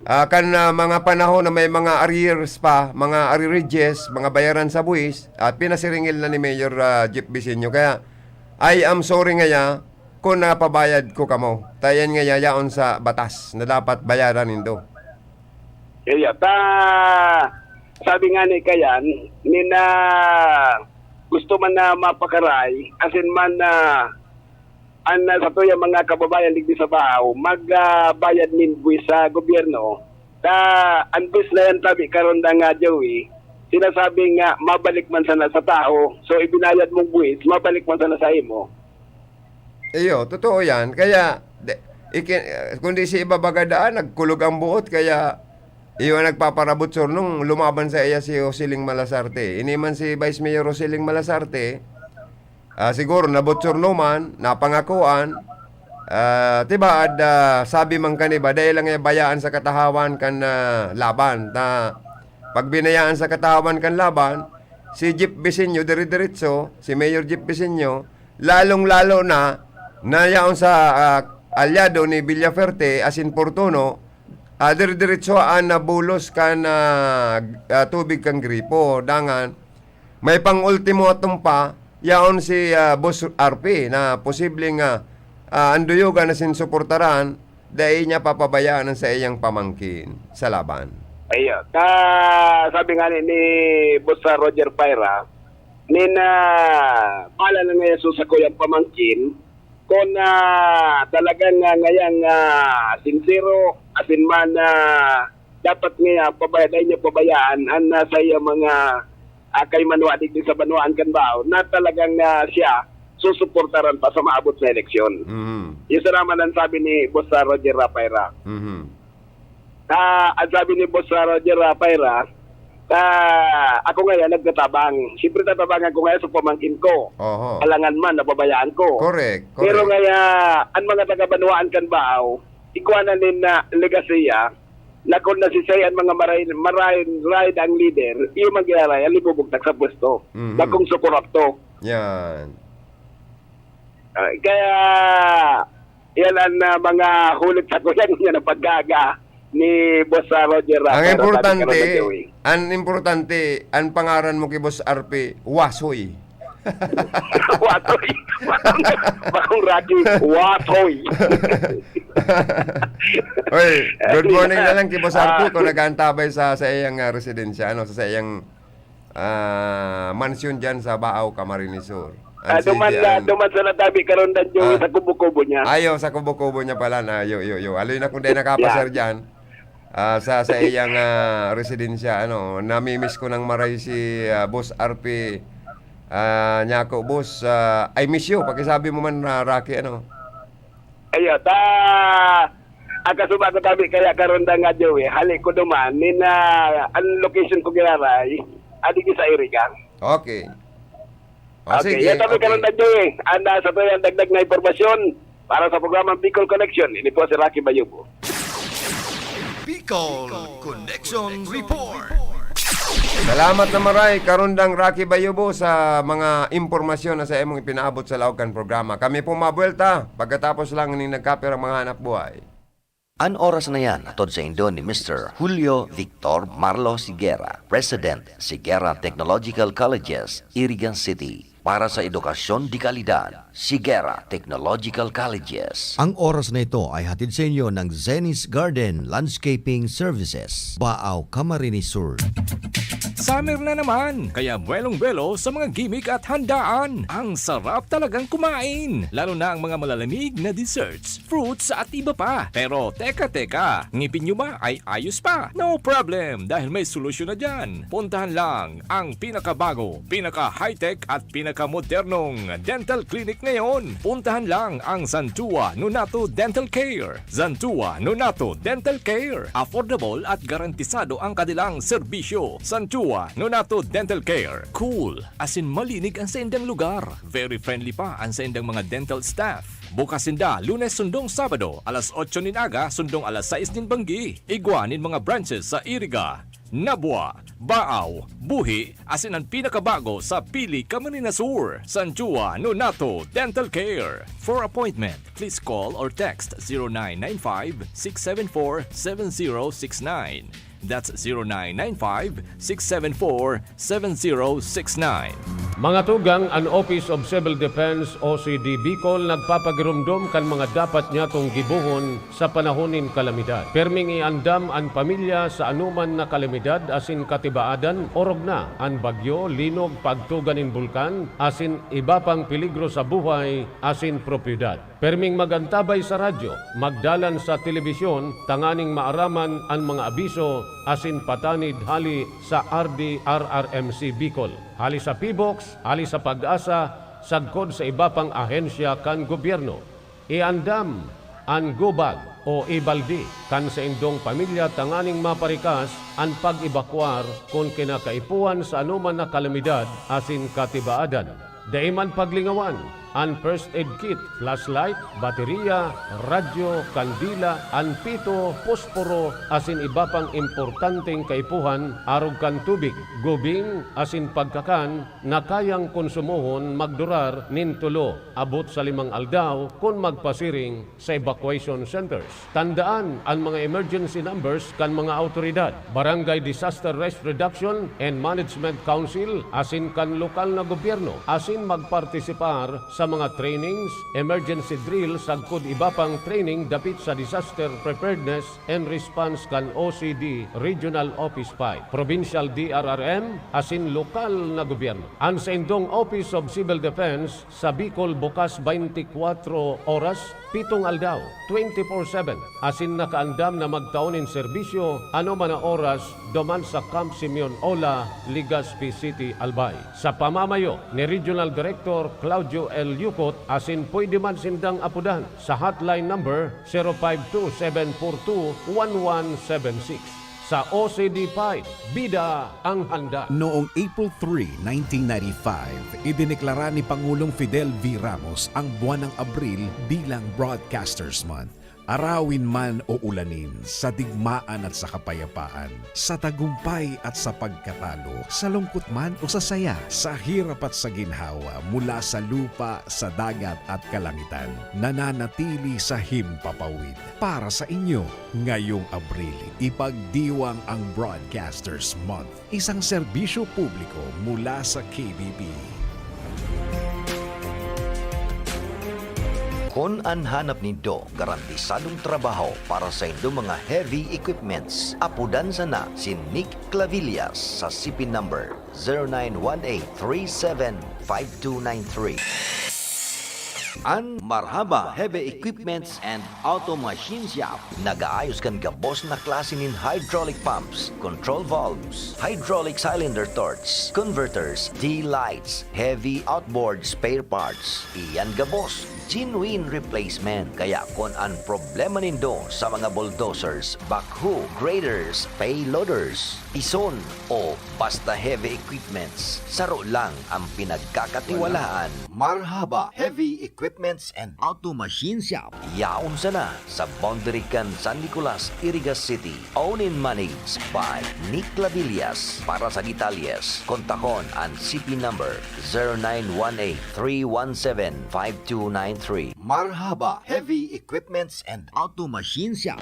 ah, kan, ah, mga panahon na may mga arrears pa, mga arrearages, mga bayaran sa buwis, at pinasiringil na ni Mayor, ah, Jeff Bisinio. Kaya, "I am sorry ngaya kung napabayad ko kamo." Ta iyan ngaya yaon sa batas na dapat bayaran nindo. Kaya ta, sabi nga ni Kayan, ni na gusto man na mapakaray, asin man na an, ah, satuyang mga kababayan digdi sa Bao, mag, ah, bayad nin buwis sa gobyerno. Ta, an buwis na yan, tabi karon na nga, Joey, sinasabi nga mabalik man sana sa tao. So, ibinayad mong buwis, mabalik man sana sa imo. Iyo, totoo yan. Kaya, de, iki-, kundi si iba baga daan, nagkulog ang buot, kaya iyo ang nagpaparabot surnong lumaban sa iya si Jose Ling Malasarte. Ini man si Vice Mayor Jose Ling Malasarte, ah, siguro nabochorno man, napangakoan, ah, tibaad, ah, sabi man kan iba, dai lang niya bayaan sa katahawan kan, ah, laban. Ta, pag binayaan sa katahawan kan laban, si Jeff Bisinio, dire-diretso, si Mayor Jeff Bisinio, lalong-lalo na, na yaon sa, ah, alyado ni Villafuerte, asin Fortuno, ah, dire-diretso an nabulos kan, ah, ah, tubig kan gripo. Dangan, may pang-ultimotum pa, yaon si, ah, Boss R P na posibleng, ah, ah, an duyogan asin suportaran, dai niya papabayaan an saiyang pamangkin sa laban. Ayun. Ta, sabi nga ni, ni Boss, ah, Roger Paira, nin, ah, bahala na ngayon sa sakuyang pamangkin, kung, ah, talagang, ah, ngayang, ah, sinsero, asin man, ah, dapat nga pabaya-, dai niya pabayaan an, ah, sa iya mga, ah, kaimanwa digdi sa banwaan kan Bao na talagang, ah, siya susuportaran pa sa maabot na eleksyon. Mhm. Yun sa naman ang sabi ni Boss, ah, Roger Rapaira. Mhm. Ah, ang sabi ni Boss, ah, Roger Rapaira, ah, ako ngayon nagtatabang. Siyempre, tatabangan ko ngayon sa pamangkin ko. Oho. Alangan man, nababayaan ko. Correct, Pero correct. ngaya, ang mga taga-banwaan kan Bao, ikuha na nin na legasiya, na kung nasisay ang mga maray-, maray-, maray ang leader, iyo man giraray ang libubugtak sa pwesto. Mhm. Bakong sukurap to. Yan. Ah, kaya, yan ang, ah, mga hulit sa kuyan niya na paggaga ni Boss, ah, Roger Ang Rafael importante, Rafael Joey. ang importante, ang pangaran mo kay Boss R P, Wasoy. Wasoy. Bakong, bakong Rocky, Wasoy. Oy, good morning na lang kay Boss R P Ah. kung nag-aantabay sa, sa iyang, ah, residensya, ano, sa, sa iyang, ah, mansyon dyan sa Baao, Camarines Sur. Ang Ah, duman sige, la-, ang duman sa natabi karon dan Joey Ah. sa kubo-kubo niya. Ayo, sa kubo-kubo niya pala na, yo, yo, yo. Aloy na kung di nakapasar Yeah. dyan, ah, sa, sa iyang, ah, residensya, ano, namimiss ko nang maray si, ah, Boss R P, ah, Nyako, Boss, ah, I miss you. Pakisabi mo man, ah, Rocky, ano. Ayo, ta, ang kasuba ko tabi kaya karon da nga, Joey, hali ko duman, nin, ah, ang location ko giraray, adi sa Iriga. Okay. O, Okay, sige, yan tabi okay. karon da, Joey. Ang, ah, sa to yan dagdag na impormasyon para sa programang Bicol Connection, ini po si Rocky Bayubo. Bicol Connection Report. Salamat na maray, Karundang Rocky Bayubo, sa mga impormasyon na sa imong ipinaabot sa laog kan programa. Kami po mabuwelta pagkatapos lang ning nagkapirang mga hanap buhay. An oras na yan hatod saindo ni Mister Julio Victor Marlo Sigera, President, Sigera Technological Colleges, Iriga City, para sa edukasyon de kalidad. Sigera Technological Colleges. Ang oras na ito ay hatid sa inyo ng Zenny's Garden Landscaping Services, Baao, Camarines Sur. Summer na naman, kaya buwelong-buwelo sa mga gimmick at handaan. Ang sarap talagang kumain, lalo na ang mga malalamig na desserts, fruits at iba pa. Pero teka, teka, ngipin nyo ba ay ayos pa? No problem, dahil may solusyon na dyan. Puntahan lang ang pinakabago, pinaka-high-tech at pinakamodernong dental clinic ngayon. Puntahan lang ang Santua Nonato Dental Care. Santua Nonato Dental Care. Affordable at garantisado ang kanilang serbisyo. Santua Nonato Dental Care. Cool, as in malinig ang saindang lugar. Very friendly pa ang saindang mga dental staff. Bukas sinda Lunes sundong Sabado, alas otso nin aga sundong alas sais nin banggi. Igwa nin mga branches sa Iriga, Nabua, Baao, Buhi, asin an pinakabago sa Pili, Camarines Sur, Sanjua Nonato Dental Care. For appointment, please call or text zero nine nine five, six seven four, seven zero six nine. That's zero nine nine five, six seven four, seven zero six nine. Mga tugang, an Office of Civil Defense o C D Bicol nagpapagiromdom kan mga dapat nyatong gibohon sa panahon nin kalamidad. Pirming iandam an pamilya sa anoman na kalamidad asin katibaadan, orog na an bagyo, linog, pagtuga nin bulkan, asin iba pang peligro sa buhay asin propiedad. Pirming mag-antabay sa radyo, magdalan sa telebisyon tanganing maaraman an mga abiso asin patanid hali sa R D R R M C Bicol, hali sa PHIVOLCS, hali sa PAGASA, sagkod sa iba pang ahensya kan gobyerno. Iandam an go bag o e-balde kan saindong pamilya tanganing maparikas an pag-ebakuar kun kinakaipuhan sa anoman na kalamidad asin katibaadan. Dai man paglingawan an first aid kit, flashlight, bateriya, radyo, kandila, an pito, posporo, asin iba pang importanteng kaipuhan arog kan tubig, gubing, asin pagkakan na kayang konsumohon magdurar nin tulo abot sa limang aldaw kun magpasiring sa evacuation centers. Tandaan an mga emergency numbers kan mga awtoridad, Barangay Disaster Risk Reduction and Management Council asin kan lokal na gobyerno, asin magpartisipar sa mga trainings, emergency drill sagkod iba pang training dapit sa disaster preparedness and response kan O C D Regional Office five, Provincial D R R M, asin lokal na gobyerno. An saindong Office of Civil Defense sa Bicol bukas twenty-four oras, pitong aldaw, twenty-four seven, asin nakaandam na magtao nin serbisyo anoman na oras duman sa Camp Simeon Ola, Legazpi City, Albay. Sa pamamayo ni Regional Director Claudio L. Yucot asin pwede man sindang apodan sa hotline number zero five two seven four two one one seven six. Sa O C D five, bida ang handa. Noong April three, nineteen ninety-five, idineklara ni Pangulong Fidel V. Ramos ang buwan ng Abril bilang Broadcasters Month. Arawin man o ulanin, sa digmaan at sa kapayapaan, sa tagumpay at sa pagkatalo, sa lungkot man o sa saya, sa hirap at sa ginhawa, mula sa lupa, sa dagat at kalangitan, nananatili sa himpapawid. Para sa inyo, ngayong Abril, ipagdiwang ang Broadcasters Month, isang serbisyo publiko mula sa K B P. Kun an hanap nindo garantisadong trabaho para saindo mga heavy equipments, apodan sana si Nick Clavillas sa C P number zero nine one eight three seven five two nine three. An Marhaba Heavy Equipments and Auto Machine Shop nagaayos kan gabos na klase nin hydraulic pumps, control valves, hydraulic cylinder torch, converters, D-lights, heavy outboard spare parts. Iyan gabos, genuine replacement. Kaya kun an problema nindo sa mga bulldozers, backhoe, graders, payloaders, pison, o basta heavy equipments, saro lang ang pinagkakatiwalaan. Marhaba Heavy Equipment. Equipments and Auto Machine Shop. Yaon sana sa boundary kan San Nicolas, Iriga City. Owned and managed by Nick Labillas. Para sa detalyes, kontakon an C P number zero nine one eight, three one seven, five two nine three. Marhaba Heavy Equipments and Auto Machine Shop.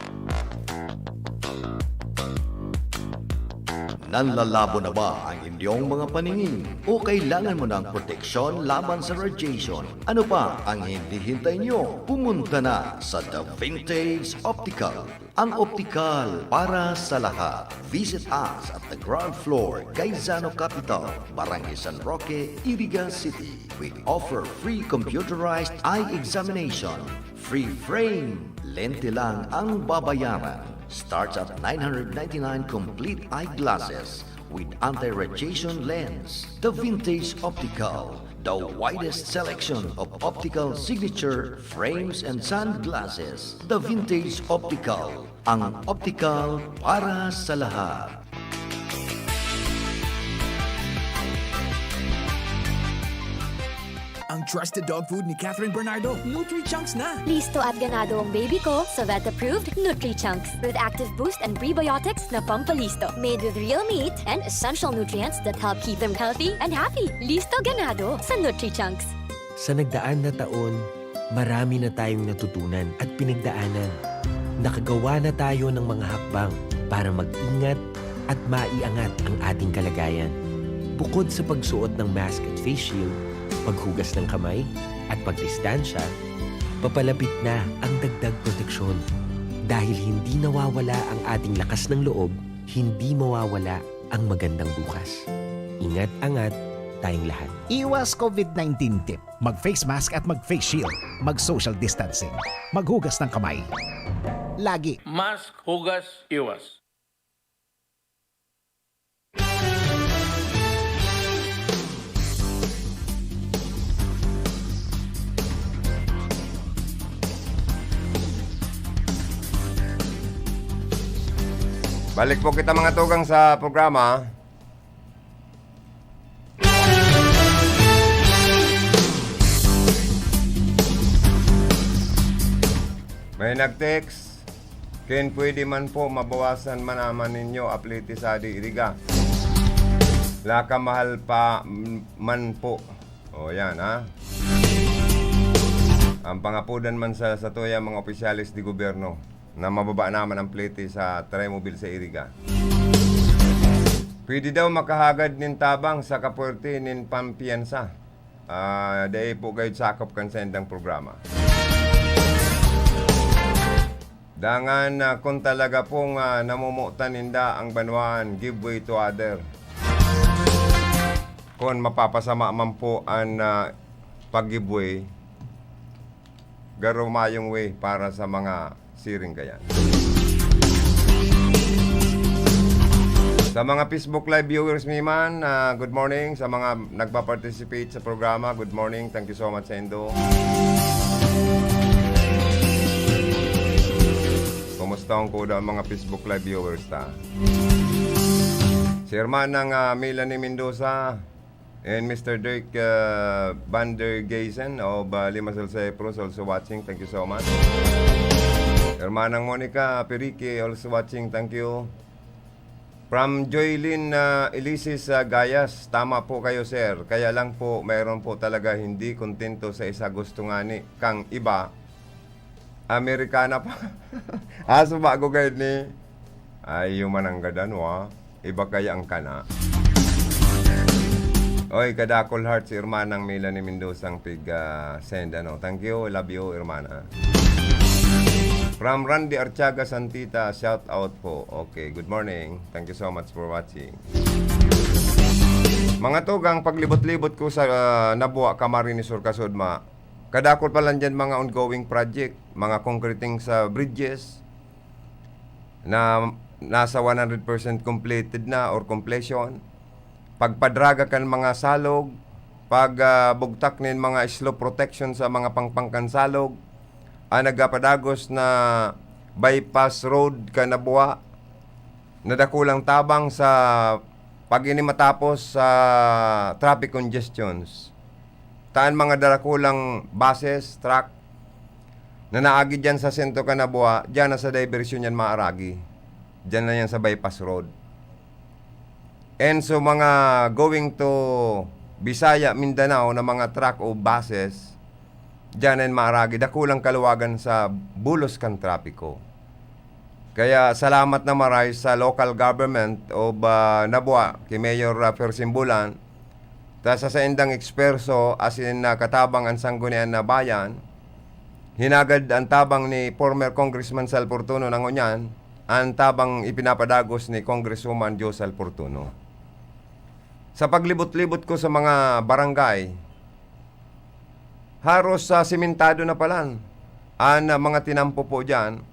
Nanlalabo na ba ang inyong mga paningin? O kailangan mo ng proteksyon laban sa radiation? Ano pa ang hinihintay nyo? Pumunta na sa The Vintage Optical, ang optikal para sa lahat. Visit us at the ground floor, Gaisano Capital, Barangay San Roque, Iriga City. We offer free computerized eye examination. Free frame, lente lang ang babayaran. Starts at nine hundred ninety-nine complete eyeglasses with anti-radiation lens. The Vintage Optical, the widest selection of optical signature frames and sunglasses. The Vintage Optical, ang optical para sa lahat. Ang trusted dog food ni Catherine Bernardo, Nutri-Chunks na! Listo at ganado ang baby ko sa vet-approved Nutri-Chunks with active boost and prebiotics na pampalisto. Made with real meat and essential nutrients that help keep them healthy and happy. Listo, ganado sa Nutri-Chunks. Sa nagdaan na taon, marami na tayong natutunan at pinagdaanan. Nakagawa na tayo ng mga hakbang para mag-ingat at maiangat ang ating kalagayan. Bukod sa pagsuot ng mask at face shield, paghugas ng kamay, at pagdistansya, papalapit na ang dagdag proteksyon. Dahil hindi nawawala ang ating lakas ng loob, hindi mawawala ang magandang bukas. Ingat-angat tayong lahat. Iwas COVID nineteen tip. Mag-face mask at mag-face shield. Mag-social distancing. Maghugas ng kamay. Lagi. Mask, hugas, iwas. Balik po kita, mga tugang, sa programa. May nag-text, "Ken, pwede man po mabawasan man naman ninyo apliti sa di iriga. Laka mahal pa man po." O, yan, ha? Ang pangapodan man sa, sa tuya, mga opisyales de gobyerno, na mababa naman ang plete sa Trimobil sa iriga. Pwede daw makahagad nin tabang sa kapuwerte nin pampiyansa. Ah, dai po gayud sakop kan saindang programa. Dangan, ah, kun talaga pong, ah, namomotan ninda ang banwaan, give way to other. Kun mapapasama man po an, ah, pag-give way, garo mayong way para sa mga siring kaya. Sa mga Facebook Live viewers mi man, ah, good morning. Sa mga nagpa-participate sa programa, good morning. Thank you so much sa indo. Kumusta ang kuda ang mga Facebook Live viewers ta? Si Hermanang, ah, Melanie Mendoza, and Mister Dirk, uh, van der Geysen of, uh, Limassol, Cyprus, also watching. Thank you so much. Hermanang Monica Perique, also watching. Thank you. From Joylyn, uh, Elisis, uh, Gayas, "Tama po kayo, sir. Kaya lang po, mayroon po talaga hindi kontento sa isa. Gusto nga ni kang iba, Amerikana pa." Aso bago kayo ni. Ay, human ang gadan, wa. Iba kaya ang kana. Oy, kadakol heart si Hermanang Melanie Mendozang pig, ah, send, ano. Thank you, I love you, Hermana. From Randy Artiaga Santita, shout out po. Okay, good morning. Thank you so much for watching. Mga tugang, paglibot-libot ko sa, ah, Nabua, Camarines Sur, Kasudma, kadakol pa lang dyan mga ongoing project, mga concreting sa bridges, na nasa one hundred percent completed na or completion, pagpadraga kan mga salog, pag, ah, bugtak nin mga slope protection sa mga pangpang kan salog, ang nagapadagos na bypass road kan Nabua, na dakulang tabang sa pag-ini matapos sa traffic congestions. Ta an mga darakulang buses, truck, na naagi diyan sa sentro kan Nabua, diyan na sa diversion yan maaragi. Diyan na yan sa bypass road. And so, mga going to Bisaya, Mindanao na mga truck o buses, diyan na yan maaragi. Dakulang kaluwagan sa bulos kan trapiko. Kaya salamat na maray sa local government of, ah, Nabua, ki Mayor, ah, Fersin Bulan, ta sa saindang eksperso asin nakatabang an Sanggunian na Bayan, hinagad an tabang ni former Congressman Sal Fortuno na ngunyan an tabang ipinapadagos ni Congresswoman Jo Sal Fortuno. Sa paglibot-libot ko sa mga barangay, haros, ah, simentado na palan an, ah, mga tinampo po diyan.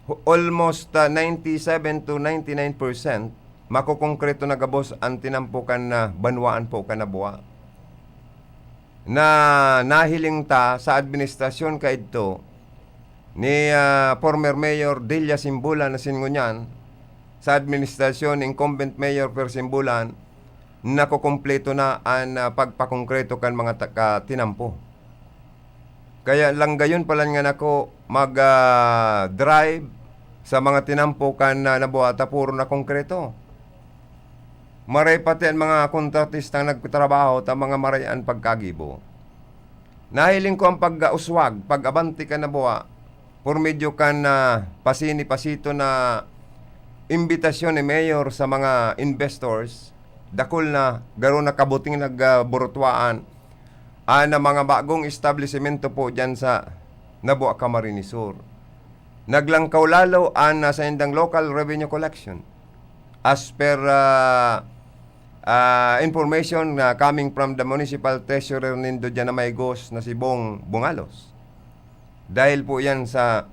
Ho-, almost, ah, ninety-seven to ninety-nine percent makokongkreto na gabos an tinampo kan, ah, banwaan po kan Nabua, na nahiling ta sa administrasyon kaidto ni, ah, former Mayor Delia Simbulan asin ngunyan sa administrasyon ni incumbent Mayor Fer Simbulan, nakukumpleto na an, ah, pagpakongkreto kan mga ta-, ka-, tinampo. Kaya lang gayon palan ngan ako mag, ah, drive sa mga tinampo kan, ah, Nabua ta puro na konkreto. Maray pati an mga kontratistang nagtatrabaho ta mga maray an pagkagibo. Nahiling ko an pag-uswag, pag-abante kan Nabua, por medyo kan, ah, pasini-pasito na imbitasyon ni Mayor sa mga investors, dakul na, garo na kabuting nagburutwaan an mga bagong establisemento po diyan sa Nabua, Camarines Sur. Naglangkaw lalo an, ah, saindang local revenue collection. As per, ah, ah, information na coming from the municipal treasurer nindo diyan na may ghost na si Bong Bungalos. Dahil po yan sa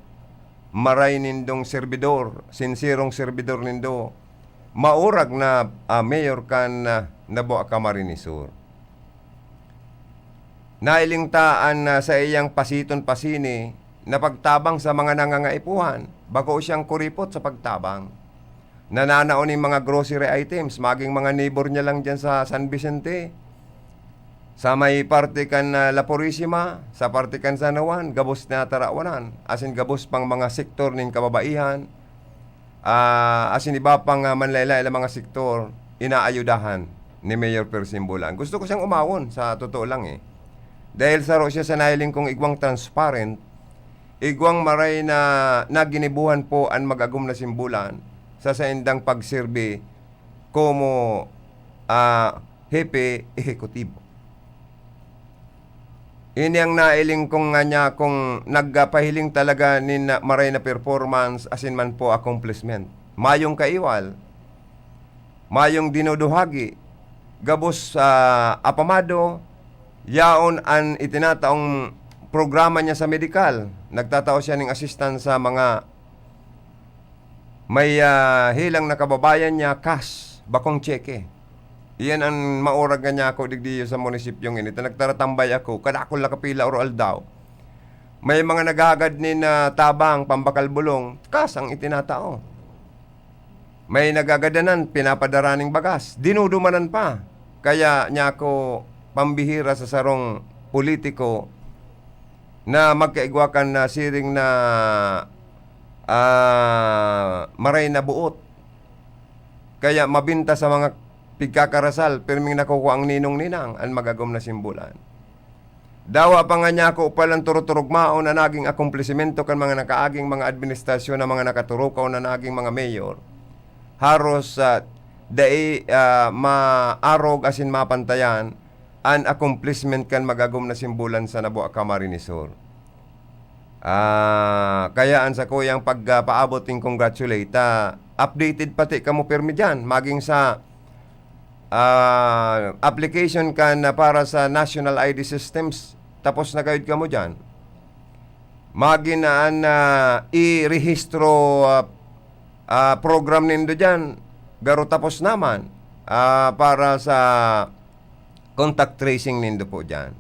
maray nindong serbidor, sinserong serbidor nindo, maurag na, ah, mayor kan, ah, Nabua, Camarines Sur. Nailing ta an, ah, saiyang pasiton pasini na pagtabang sa mga nangangaipuhan, bako siyang kuripot sa pagtabang. Nananao nin mga grocery items, maging mga neighbor niya lang diyan sa San Vicente, sa may parte kan, ah, La Purisima, sa parte kan San Juan, gabos na tarawanan, asin gabos pang mga sektor nin kababaihan, ah, asin iba pang, ah, manlaylay na mga sektor, inaayudahan ni Mayor Persim Bulan. Gusto ko siyang umawon, sa totoo lang, eh. Dahil saro siya sa nahiling kong igwang transparent, igwang maray na naginibuhan po an mag-agom na simbulan sa saindang pagserbi komo, ah, hepe ehekutibo. Ini ang nailing kong nga niya kung nagpahiling talaga nin maray na performance asin man po accomplishment. Mayong kaiwal, mayong dinuduhagi, gabos sa apamado, yaon an itinataong programa niya sa medikal. Nagtatao siya ning assistance sa mga may, ah, helang na kababayan niya, cash, bakong tseke. Iyan an maurag nga niya ako digdi sa munisipyong ini. Ta nagtaratambay ako, kadakul na kapila or aldaw. May mga naghahagad nin, ah, tabang, pambakal bulong, cash ang itinatao. May nagagadanan, pinapadara ning bagas, dinudumanan pa. Kaya niya ako pambihira sa sarong politiko na magkaigwa kan na siring na, ah, maray na buot. Kaya mabinta sa mga pigkakarasal, pirming nakukuha ang ninong-ninang, an magagom na simbulan. Dawa pa nga niya ako palang turuturugmaon na naging akomplisimento kan mga nakaaging mga administrasyon na mga nakaturukaw na naging mga mayor. Haros, ah, dai, ah, maarog asin mapantayan an accomplishment kan magagom na simbulan sa Nabua, Camarines Sur. Ah, kaya an sakuyang pagpaabot nin congratulate, ah, updated pati kamo pirmi diyan, maging sa, ah, application kan na para sa national I D systems, tapos na gayod kamo diyan. Magin na an, ah, i-rehistro, ah, ah, program nindo diyan, garo tapos naman, ah, para sa contact tracing nindo po diyan.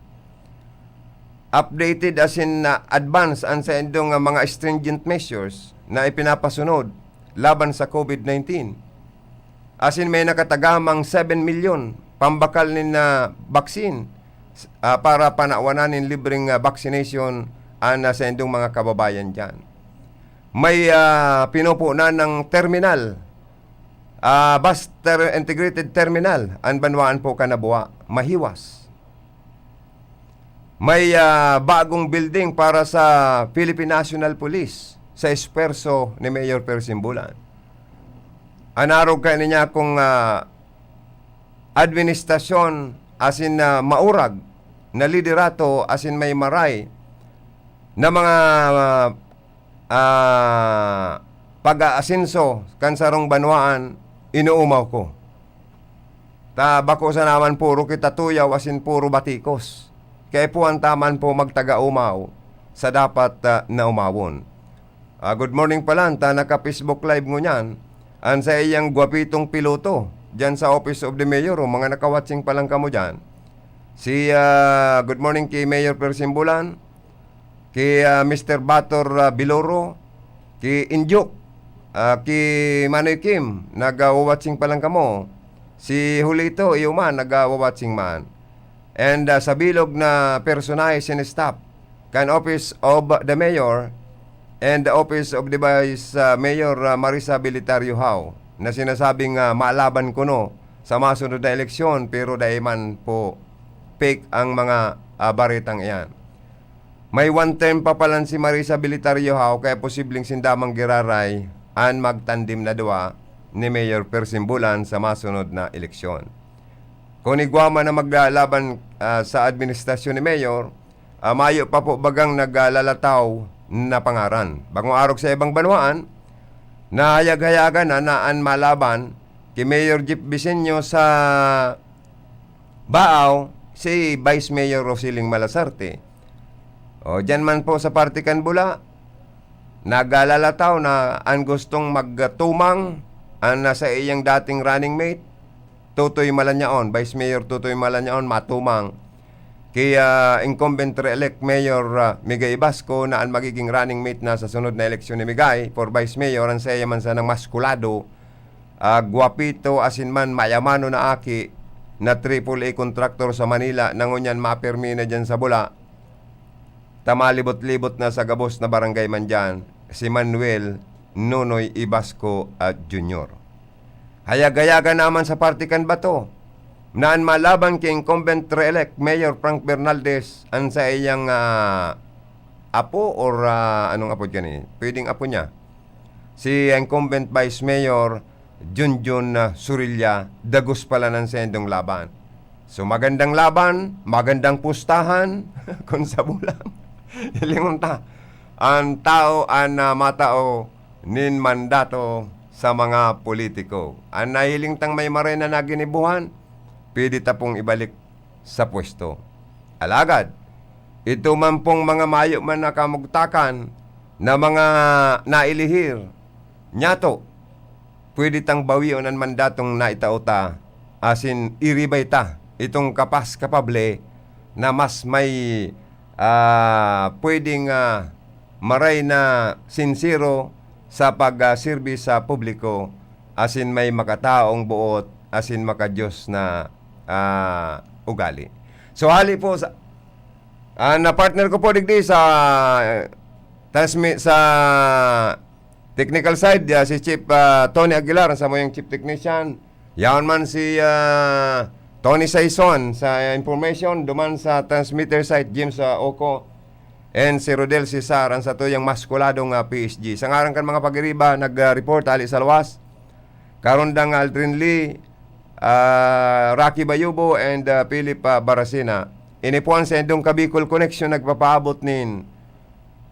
Updated asin na advance an saindong, ah, mga stringent measures na ipinapasunod laban sa COVID nineteen. Asin may nakatagamang seven milyon pambakal nin, ah, vaccine ah, para panawanan nin libreng, ah, vaccination an, ah, saindong mga kababayan diyan. May, ah, pinupunan ng terminal, ah, bus ter-, integrated terminal an banwaan po kan Nabua, mahiwas. May, ah, bagong building para sa Philippine National Police sa esfuerso ni Mayor Persimbulan. An arog kaini niya kung, ah, administrasyon asin, ah, maurag na liderato asin may maray na mga, ah, pag-aasenso kan sarong banwaan, inuumaw ko. Ta bako sana man puro kita tuyaw asin puro batikos. Kaipuhan ta man po magtaga-umaw sa dapat, ah, na umawon. Ah, good morning pala, ta naka-Facebook Live ngunyan an saiyang gwapitong piloto diyan sa Office of the Mayor. O, mga naka-watching pa lang kamo diyan. Si, ah, good morning ki Mayor Persimbulan, ki, ah, Mister Bator, ah, Biloro, ki Indyok, ah, ki Manoy Kim, nagwa-watching pa lang kamo. Si Julito, iyo man, nagwa-watching man. And, ah, sa bilog na personahe sin staff kan Office of the Mayor and the Office of the Vice, ah, Mayor, ah, Marisa Belitario Howe, na sinasabing, ah, malaban kuno sa masunod na eleksyon, pero dai man po fake ang mga, ah, baretang iyan. May one term pa palan si Marisa Belitario Howe, kaya posibleng sinda man giraray an magtandem na duwa ni Mayor Persimbulan sa masunod na eleksyon. Kung igwa man na maglalaban, ah, sa administrasyon ni Mayor, ah, mayo pa po bagang naglalataw na pangaran. Bako arog sa ibang banwaan, nahayag-hayagan na, na an malaban ki Mayor Jeff Vicencio sa Baaw, si Vice Mayor Rosiling Malasarte. O, diyan man po sa parte kan Bula, naglalataw na an gustong magtumang an nasa iyang dating running mate, Totoy Malanyaon, Vice Mayor Totoy Malanyaon, matumang ki, ah, incumbent re-elect Mayor, ah, Migay Ibasco na an magiging running mate na sa sunod na eleksyon ni Migay for Vice Mayor. An saiya man sanang maskulado, ah, gwapito asin man mayamano na aki na triple A contractor sa Manila na ngunyan mapirmi na diyan sa Bula, ta malibot-libot na sa gabos na barangay man diyan, si Manuel Nonoy Ibasco, ah, Junior. Hayag-hayagan naman sa parte kan Bato na an malaban ki incumbent re-elect Mayor Frank Bernaldez an saiyang, ah, apo or, ah, anong apod kani? Pwedeng apo niya. Si incumbent Vice Mayor Junjun, ah, Surilla, dagos pala an saindong laban. So, magandang laban, magandang pustahan, kung sa bulang. Hilingon ta, an tao an, ah, matao nin mandato sa mga politiko. An nahiling tang may maray na naginibuhan, pwede ta pong ibalik sa pwesto. Alagad, ito man pong mga mayo man na kamugtakan na mga nailihir, nyato, pwede tang bawion an mandatong naitao ta, asin iribay ta itong kapas kapable na mas may, ah, pwedeng, ah, maray na sinsero sa pag, ah, serbi sa publiko, asin may makataong boot, asin makadiyos na, ah, ugali. So, hali po sa, ah, na partner ko po digdi sa, transmi-, sa technical side, ah, si Chief, ah, Tony Aguilar, sa moyang chief technician. Yaon man si, ah, Tony Saison sa information, duman sa transmitter side, James, ah, Oco, and si Rodel Cesar, ang satuyang maskuladong, ah, P S G. Sa ngaran kan mga pagiriba, nag-report hali sa luwas, Karondang Aldrin Lee, ah, Rocky Bayubo, and, ah, Philip, ah, Baracena. Ini po an saindong Kabicol Connection nagpapaabot nin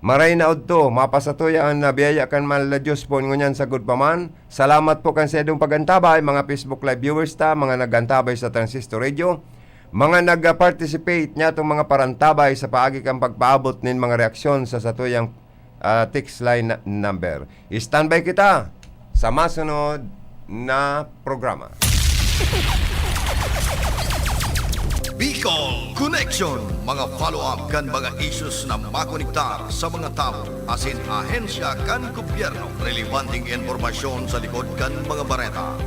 maray na udto, mapasatuya an, ah, biyaya kan Mahal na Diyos po ngunyan sagkod pa man. Salamat po kan saindong pag-antabay, mga Facebook Live viewers ta, mga nag-antabay sa Transistor Radio, mga nag-participate niyatong mga parantabay sa paagi kan pagpaabot nin mga reaksyon sa satuyang, ah, text line na number. Standby kita sa masunod na programa. Bicol Connection, mga follow-up kan mga issues na makonektar sa mga tawo asin ahensya kan gobyerno. Relebanteng impormasyon sa likod kan mga bareta.